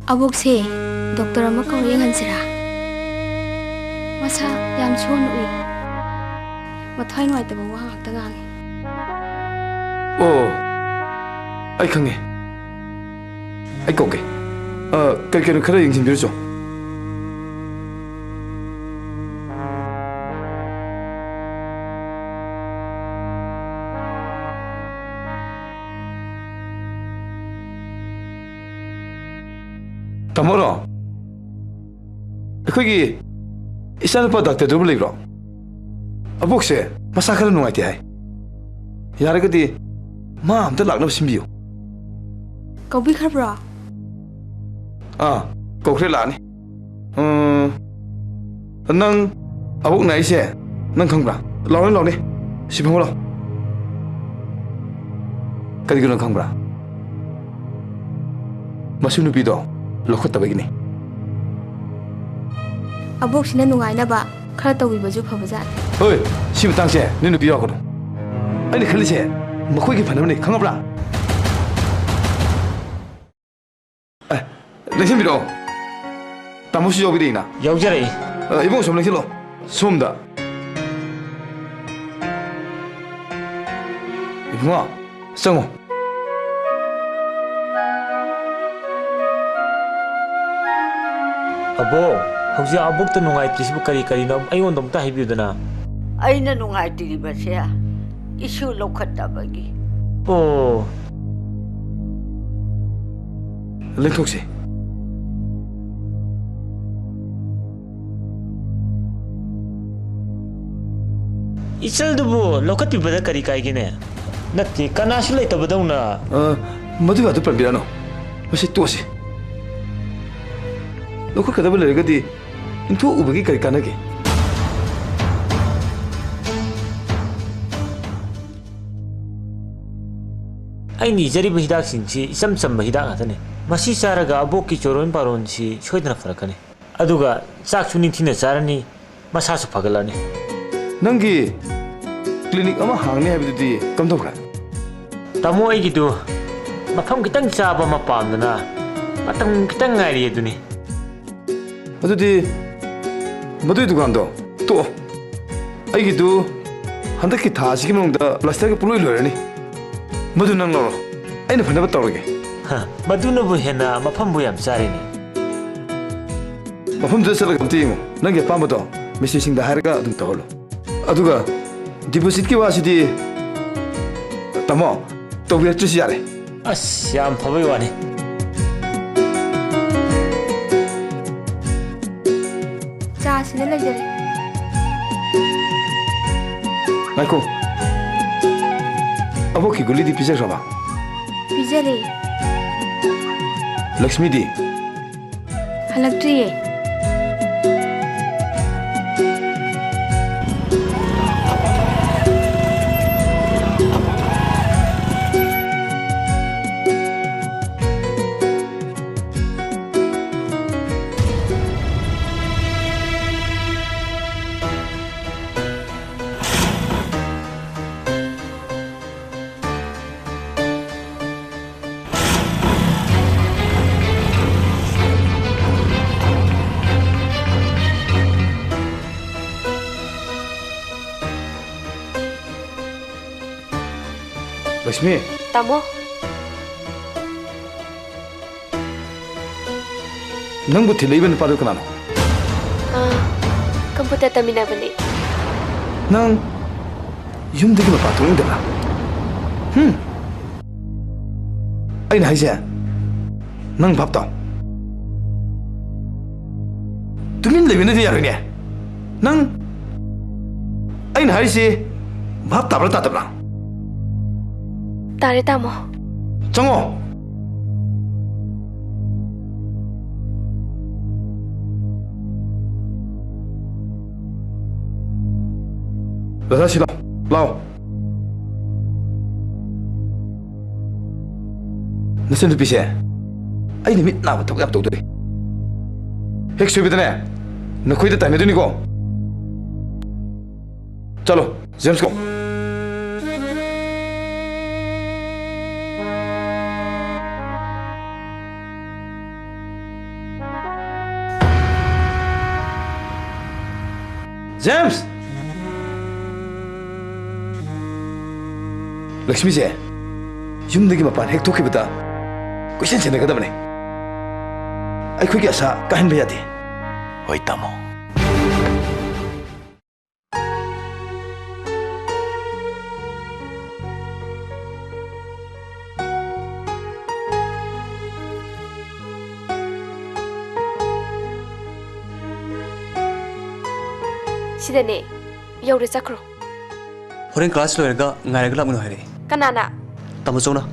ꯑꯕꯣꯛꯁꯦ ꯗꯣꯛꯇꯔ ꯑꯃ ꯀꯧꯔ ꯌꯦꯡꯍꯟꯁꯤꯔꯥ? ꯃꯁꯥ ꯌꯥꯝ ꯁꯣꯟꯅ ꯎꯏ꯫ ꯃꯊ꯭ꯋꯥꯏ ꯅꯨꯡꯉꯥꯏꯇꯕ ꯋꯥ ꯉꯥꯛꯇ ꯉꯥꯡꯉꯤ꯫ ꯑꯣ, ꯑꯩ ꯈꯪꯉꯦ꯫ ꯑꯩ ꯀꯧꯒꯦ꯫ ꯑ, ꯀꯩ ꯀꯩꯅꯣ ꯈꯔ ꯌꯦꯡꯁꯤꯟꯕꯤꯔꯨꯆꯣ꯫ ꯇꯥꯃꯣꯔꯣ? ꯑꯩꯈꯣꯏꯒꯤ ꯏꯆꯥꯅꯨꯄꯥ ꯗꯥꯛꯇꯔꯗꯨꯕꯨ ꯂꯩꯕ꯭ꯔꯣ? ꯑꯕꯣꯛꯁꯦ ꯃꯁꯥ ꯈꯔ ꯅꯨꯡꯉꯥꯏꯇꯦ ꯍꯥꯏ꯫ ꯌꯥꯔꯒꯗꯤ ꯃꯥ ꯑꯝꯇ ꯂꯥꯛꯅꯕ ꯁꯤꯟꯕꯤꯌꯨ꯫ ꯀꯧꯕꯤꯈ꯭ꯔꯕ꯭ꯔꯣ? ꯑꯥ, ꯀꯧꯈ꯭ꯔꯦ, ꯂꯥꯛꯑꯅꯤ꯫ ꯎꯝ, ꯅꯪ ꯑꯕꯣꯛ ꯅꯥꯏꯁꯦ ꯅꯪ ꯈꯪꯕ꯭ꯔꯥ? ꯂꯥꯎꯅꯦ, ꯂꯥꯎꯅꯦ꯫ ꯁꯤ ꯐꯝꯃꯣ ꯂꯥꯎ꯫ ꯀꯔꯤꯒꯤꯅꯣ ꯈꯪꯕ꯭ꯔꯥ? ꯃꯁꯨ ꯅꯨꯄꯤꯗꯣ ꯂꯧꯈꯠꯇꯕꯒꯤꯅꯤ꯫ ꯑꯕꯣꯛꯁꯤꯅ ꯅꯨꯡꯉꯥꯏꯅꯕ ꯈꯔ ꯇꯧꯕꯤꯕꯁꯨ ꯐꯕꯖꯥꯠꯅꯤ꯫ ꯍꯣꯏ, ꯁꯤ ꯃꯇꯥꯡꯁꯦ ꯅꯣꯏ ꯅꯨꯄꯤ ꯌꯥꯎꯒꯅꯨ꯫ ꯑꯩꯅ ꯈꯜꯂꯤꯁꯦ ꯃꯈꯣꯏꯒꯤ ꯐꯅꯕꯅꯤ, ꯈꯪꯉꯕ꯭ꯔꯥ? ꯑꯦ, ꯂꯦꯡꯁꯤꯟꯕꯤꯔꯛꯑꯣ꯫ ꯇꯥꯃꯣꯁꯨ ꯌꯥꯎꯕꯤꯔꯛꯏꯅ꯫ ꯌꯥꯎꯖꯔꯛꯏ꯫ ꯑ, ꯏꯕꯨꯡꯉꯣ, ꯁꯨꯝ ꯂꯦꯡꯁꯤꯜꯂꯣ꯫ ꯁꯣꯝꯗ꯫ ꯏꯕꯨꯡꯉꯣ, ꯆꯪꯉꯣ꯫ ꯑꯕꯣꯛ, ꯍꯧꯖꯤꯛ ꯑꯕꯣꯛꯇ ꯅꯨꯡꯉꯥꯏꯇ꯭ꯔꯤꯁꯤꯕꯨ ꯀꯔꯤ ꯀꯔꯤꯅꯣ? ꯑꯩꯉꯣꯟꯗ ꯑꯝꯇ ꯍꯥꯏꯕꯤꯌꯨꯗꯅ꯫ ꯑꯩꯅ ꯅꯨꯡꯉꯥꯏꯇ꯭ꯔꯤꯕꯁꯦ ꯏꯁꯨ ꯂꯧꯈꯠꯇꯕꯒꯤ꯫ ꯑꯣ꯫ ꯂꯦꯡꯊꯣꯛꯁꯤ꯫ ꯏꯆꯜꯗꯨꯕꯨ ꯂꯧꯈꯠꯄꯤꯕꯗ ꯀꯔꯤ ꯀꯥꯏꯒꯦꯅꯦ? ꯅꯠꯇꯦ, ꯀꯅꯥꯁꯨ ꯂꯩꯇꯕꯗꯧꯅ꯫ ꯑ, ꯃꯗꯨꯒꯤ ꯋꯥꯗꯨ ꯄꯟꯕꯤꯔꯛꯑꯅꯨ꯫ ꯃꯁꯤ ꯇꯣꯛꯑꯁꯤ꯫ ꯂꯧꯈꯠꯀꯗꯕ ꯂꯩꯔꯒꯗꯤ ꯏꯟꯊꯣꯛꯎꯕꯒꯤ ꯀꯔꯤ ꯀꯥꯟꯅꯒꯦ? ꯑꯩꯅ ꯏꯖꯔꯤꯕ ꯍꯤꯗꯥꯛꯁꯤꯡꯁꯤ ꯏꯆꯝ ꯆꯝꯕ ꯍꯤꯗꯥꯛ ꯉꯥꯛꯇꯅꯤ꯫ ꯃꯁꯤ ꯆꯥꯔꯒ ꯑꯕꯣꯛꯀꯤ ꯆꯣꯔꯣꯟ ꯄꯥꯔꯣꯟꯁꯤ ꯁꯣꯏꯗꯅ ꯐꯔꯛꯀꯅꯤ꯫ ꯑꯗꯨꯒ ꯆꯥꯛꯁꯨ ꯅꯤꯡꯊꯤꯅ ꯆꯥꯔꯅꯤ, ꯃꯁꯥꯁꯨ ꯐꯒꯠꯂꯅꯤ꯫ ꯅꯪꯒꯤ ꯀ꯭ꯂꯤꯅꯤꯛ ꯑꯃ ꯍꯥꯡꯅꯤ ꯍꯥꯏꯕꯗꯨꯗꯤ ꯀꯝꯗꯧꯈ꯭ꯔꯦ? ꯇꯥꯃꯣ, ꯑꯩꯒꯤꯗꯨ ꯃꯐꯝ ꯈꯤꯇꯪ ꯆꯥꯕ ꯑꯃ ꯄꯥꯝꯗꯅ ꯃꯇꯝ ꯈꯤꯇꯪ ꯉꯥꯏꯔꯤ ꯑꯗꯨꯅꯤ꯫ ꯑꯗꯨꯗꯤ ꯃꯗꯨꯒꯤ ꯗꯨꯀꯥꯟꯗꯣ ꯇꯣꯛꯑꯣ꯫ ꯑꯩꯒꯤꯗꯨ ꯍꯟꯗꯛꯀꯤ ꯊꯥ ꯑꯁꯤꯒꯤ ꯃꯅꯨꯡꯗ ꯄ꯭ꯂꯥꯁꯇꯔꯒ ꯄꯨꯡꯂꯣꯏ ꯂꯣꯏꯔꯅꯤ꯫ ꯃꯗꯨ ꯅꯪ ꯂꯧꯔꯣ, ꯑꯩꯅ ꯐꯅꯕ ꯇꯧꯔꯒꯦ꯫ ꯍ, ꯃꯗꯨꯅꯕꯨ ꯍꯦꯟꯅ ꯃꯐꯝꯕꯨ ꯌꯥꯝ ꯆꯥꯔꯦꯅꯦ꯫ ꯃꯐꯝꯗꯨꯗ ꯆꯠꯂꯒ ꯑꯝꯇ ꯌꯦꯡꯉꯨ, ꯅꯪꯒꯤ ꯑꯄꯥꯝꯕꯗꯣ ꯃꯤꯁꯇ꯭ꯔꯤꯁꯤꯡꯗ ꯍꯥꯏꯔꯒ ꯑꯗꯨꯝ ꯇꯧꯍꯜꯂꯨ꯫ ꯑꯗꯨꯒ ꯗꯤꯄꯣꯖꯤꯠꯀꯤ ꯋꯥꯁꯤꯗꯤ, ꯇꯥꯃꯣ, ꯇꯧꯕꯤꯔꯛꯇ꯭ꯔꯁꯨ ꯌꯥꯔꯦ꯫ ꯑꯁ, ꯌꯥꯝ ꯐꯕꯩ ꯋꯥꯅꯤ꯫ ꯑꯁꯤꯗ ꯂꯩꯖꯔꯦ꯫ ꯉꯥꯏꯈꯣ꯫ ꯑꯕꯣꯛꯀꯤ ꯒꯨꯂꯤꯗꯤ ꯄꯤꯖꯈ꯭ꯔꯕ? ꯄꯤꯖꯔꯦ꯫ ꯂꯛꯁꯃꯤꯗꯤ? ꯍꯜꯂꯛꯇ꯭ꯔꯤꯌꯦ꯫ ꯂꯛꯁꯃꯤ꯫ ꯇꯥꯃꯣ꯫ ꯅꯪꯕꯨ ꯊꯤꯜꯂꯛꯏꯕ ꯅꯨꯄꯥꯗꯨ ꯀꯅꯥꯅꯣ? ꯑꯥ, ꯀꯝꯄ꯭ꯌꯨꯇꯔ ꯇꯝꯃꯤꯟꯅꯕꯅꯦ꯫ ꯅꯪ ꯌꯨꯝꯗꯒꯤ ꯃꯄꯥꯟ ꯊꯣꯛꯅꯤꯡꯗꯕ꯭ꯔꯥ? ꯍꯨꯝ? ꯑꯩꯅ ꯍꯥꯏꯁꯦ, ꯅꯪ ꯚꯥꯞ ꯇꯥꯎ꯫ ꯇꯨꯃꯤꯟ ꯂꯩꯕꯅꯗꯤ ꯌꯥꯔꯣꯏꯅꯦ꯫ ꯅꯪ, ꯑꯩꯅ ꯍꯥꯏꯔꯤꯁꯤ ꯚꯥꯞ ꯇꯥꯕ꯭ꯔꯥ ꯇꯥꯗꯕ꯭ꯔꯥ? ꯇꯥꯔꯦ, ꯇꯥꯃꯣ꯫ ꯆꯪꯉꯣ꯫ ꯔꯥꯙꯥ, ꯁꯤ ꯂꯥꯎ꯫ ꯂꯥꯎ꯫ ꯅꯆꯟꯅꯨꯄꯤꯁꯦ ꯑꯩꯅ ꯃꯤꯠ ꯅꯥꯕ ꯊꯕꯛ ꯌꯥꯝ ꯇꯧꯗꯣꯔꯤ꯫ ꯍꯦꯛ ꯁꯣꯏꯕꯗꯅꯦ, ꯅꯈꯣꯏꯗ ꯇꯥꯏꯅꯗꯣꯏꯅꯤꯀꯣ꯫ ꯆꯠꯂꯣ, ꯖꯦꯝꯁ ꯀꯧ꯫ ꯖꯦꯝꯁ! ꯂꯛꯁꯃꯤꯁꯦ ꯌꯨꯝꯗꯒꯤ ꯃꯄꯥꯟ ꯍꯦꯛ ꯊꯣꯛꯈꯤꯕꯗ ꯀꯣꯏꯁꯦꯟ ꯁꯦꯟꯅꯒꯗꯕꯅꯦ꯫ ꯑꯩꯈꯣꯏꯒꯤ ꯑꯁꯥ ꯀꯥꯏꯍꯟꯕ ꯌꯥꯗꯦ꯫ ꯍꯣꯏ, ꯇꯥꯃꯣ꯫ ꯁꯤꯗꯅꯦ꯫ ꯌꯧꯔꯦ, ꯆꯠꯈ꯭ꯔꯣ꯫ ꯍꯣꯔꯦꯟ ꯀ꯭ꯂꯥꯁ ꯂꯣꯏꯔꯒ ꯉꯥꯏꯔꯒ ꯂꯥꯛꯃꯤꯟꯅꯧ ꯍꯥꯏꯔꯛꯑꯦ꯫ ꯀꯅꯥꯅ? ꯇꯥꯃꯣꯆꯧꯅ꯫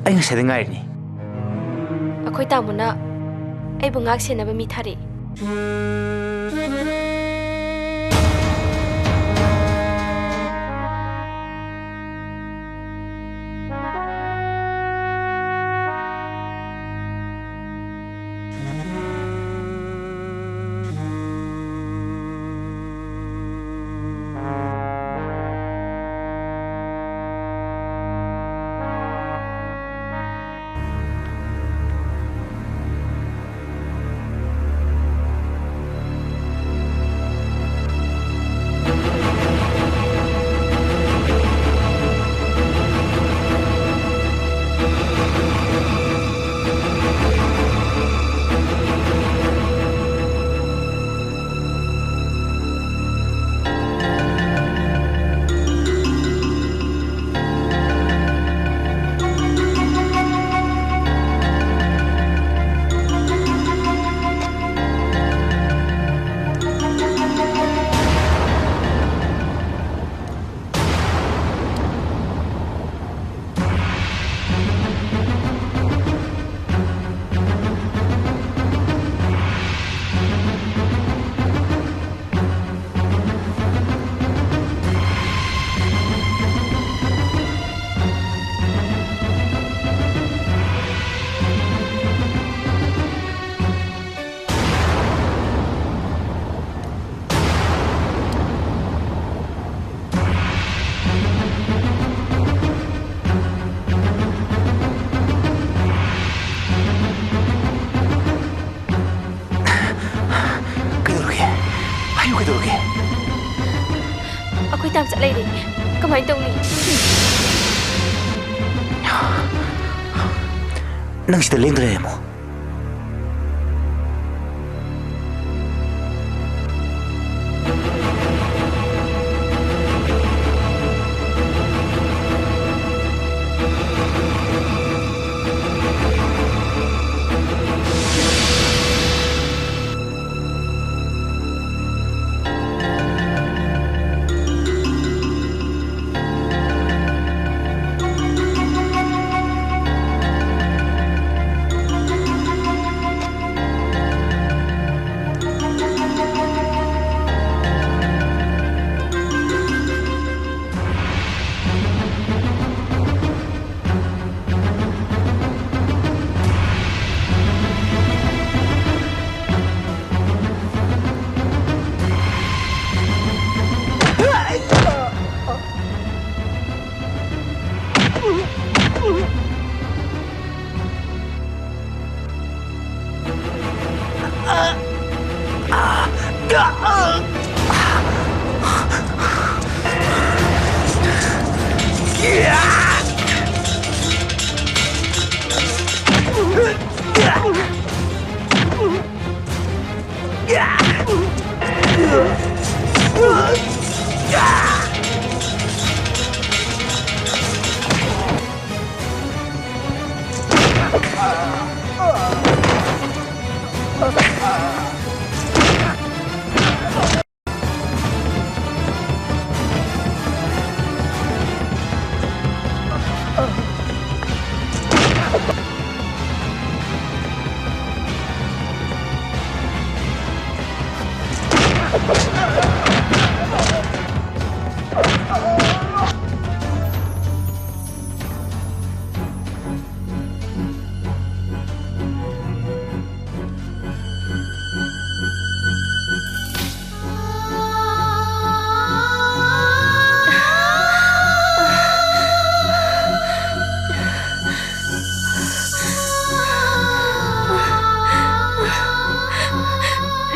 ꯑꯩ ꯉꯁꯥꯏꯗ ꯉꯥꯏꯔꯤꯅꯤ꯫ ꯑꯩꯈꯣꯏ ꯇꯥꯃꯣꯅ ꯑꯩꯕꯨ ꯉꯥꯛ ꯁꯦꯟꯅꯕ ꯃꯤ ꯊꯥꯔꯛꯏ꯫ ꯀꯩꯗꯧꯔꯒꯦ? ꯍꯥꯏꯌꯨ, ꯀꯩꯗꯧꯔꯒꯦ? ꯑꯩꯈꯣꯏ ꯇꯥꯝꯆꯠ ꯂꯩꯔꯦ꯫ ꯀꯃꯥꯏꯅ ꯇꯧꯅꯤ? ꯅꯪ ꯁꯤꯗ ꯂꯦꯡꯗꯅ ꯂꯩꯔꯝꯃꯣ꯫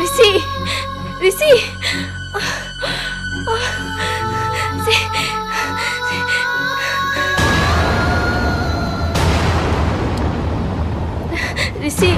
ꯔꯤꯁꯤ! ꯔꯤꯁꯤ! ꯔꯤꯁꯤ!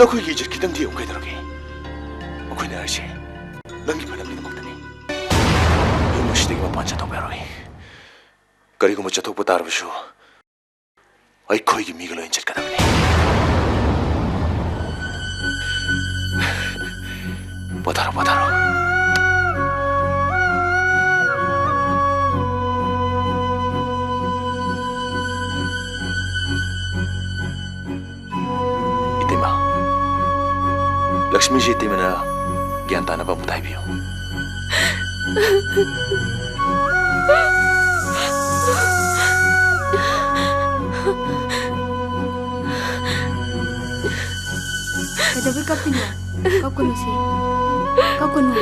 ꯅꯈꯣꯏꯒꯤ ꯏꯖꯠ ꯈꯤꯇꯪꯗꯤ ꯌꯦꯡꯉꯨ ꯀꯩꯗꯧꯔꯒꯦ? ꯃꯈꯣꯏꯅ ꯍꯥꯏꯔꯤꯁꯦ ꯅꯪꯒꯤ ꯐꯅꯕꯒꯤꯗꯃꯛꯇꯅꯤ꯫ ꯌꯨꯝ ꯑꯁꯤꯗꯒꯤ ꯃꯄꯥꯟ ꯆꯠꯊꯣꯛꯄ ꯌꯥꯔꯣꯏ꯫ ꯀꯔꯤꯒꯨꯝꯕ ꯆꯠꯊꯣꯛꯄ ꯇꯥꯔꯕꯁꯨ ꯑꯩꯈꯣꯏꯒꯤ ꯃꯤꯒ ꯂꯣꯏꯅ ꯆꯠꯀꯗꯕꯅꯤ꯫ ꯄꯣꯊꯥꯔꯣ, ꯄꯣꯊꯥꯔꯣ꯫ ꯏꯇꯩꯃ, ꯂꯛꯁꯃꯤꯁꯤ ꯏꯇꯩꯃꯅ ꯒ꯭ꯌꯥꯟ ꯇꯥꯅꯕ ꯑꯃꯨꯛꯇ ꯍꯥꯏꯕꯤꯌꯨ꯫ ꯀꯩꯗꯧꯕꯩ ꯀꯞꯄꯤꯅꯣ? ꯀꯞꯀꯅꯨꯁꯦ꯫ ꯀꯞꯀꯅꯨ꯫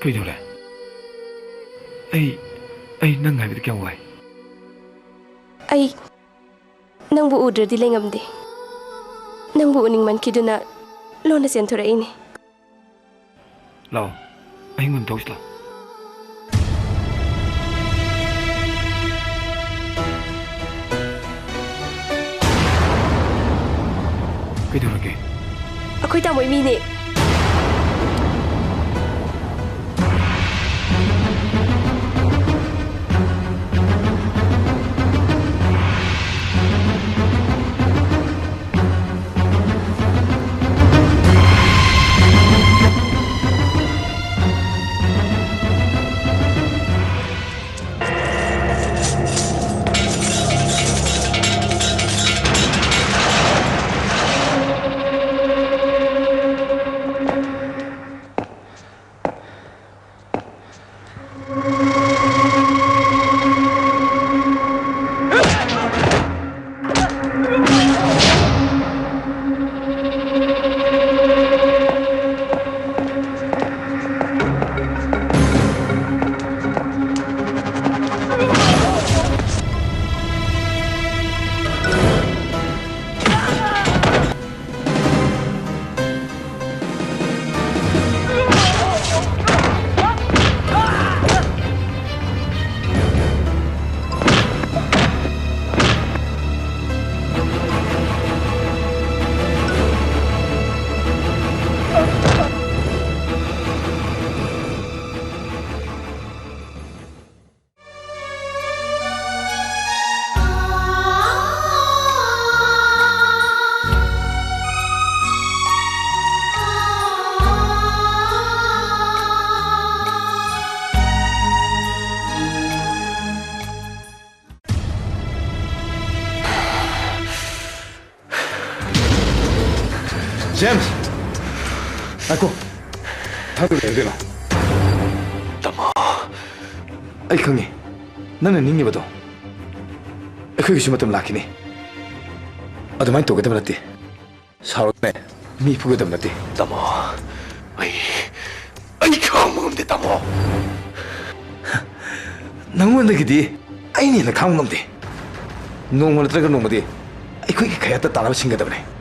ꯀꯩꯗꯧꯔꯦ? ꯑꯩ, ꯑꯩ ꯅꯪ ꯉꯥꯏꯕꯗ ꯀꯌꯥꯝ ꯋꯥꯏ꯫ ꯑꯩ ꯅꯪꯕꯨ ꯎꯗ꯭ꯔꯗꯤ ꯂꯩꯉꯝꯗꯦ꯫ ꯅꯪꯕꯨ ꯎꯅꯤꯡꯃꯟꯈꯤꯗꯨꯅ ꯂꯣꯟꯅ ꯆꯦꯟꯊꯣꯔꯛꯏꯅꯦ꯫ ꯂꯥꯛꯑꯣ, ꯑꯍꯤꯡ ꯑꯣꯏꯅ ꯊꯣꯛꯁꯤ ꯂꯥꯛꯑꯣ꯫ ꯀꯩꯗꯧꯔꯒꯦ? ꯑꯩꯈꯣꯏ ꯇꯥꯃꯣꯏ ꯃꯤꯅꯦ꯫ ꯖꯦꯝꯁ! ꯉꯥꯏꯈꯣ꯫ ꯊꯥꯡꯗ ꯂꯩꯔꯝꯗꯣꯏꯅꯣ? ꯇꯥꯃꯣ꯫ ꯑꯩ ꯈꯪꯉꯤ꯫ ꯅꯪꯅ ꯅꯤꯡꯉꯤꯕꯗꯣ꯫ ꯑꯩꯈꯣꯏꯒꯤꯁꯨ ꯃꯇꯝ ꯂꯥꯛꯈꯤꯅꯤ꯫ ꯑꯗꯨꯃꯥꯏꯅ ꯇꯧꯒꯗꯕ ꯅꯠꯇꯦ꯫ ꯁꯥꯎꯔꯒꯅꯦ ꯃꯤ ꯐꯨꯒꯗꯕ ꯅꯠꯇꯦ꯫ ꯇꯥꯃꯣ, ꯑꯩ, ꯑꯩ ꯈꯥꯡꯕ ꯉꯝꯗꯦ, ꯇꯥꯃꯣ꯫ ꯅꯪꯉꯣꯟꯗꯒꯤꯗꯤ ꯑꯩꯅ ꯍꯦꯟꯅ ꯈꯥꯡꯕ ꯉꯝꯗꯦ꯫ ꯅꯣꯡꯃ ꯅꯠꯇ꯭ꯔꯒ ꯅꯣꯡꯃꯗꯤ ꯑꯩꯈꯣꯏꯒꯤ ꯈꯌꯥꯠꯇ ꯇꯥꯅꯕ ꯁꯤꯟꯒꯗꯕꯅꯦ꯫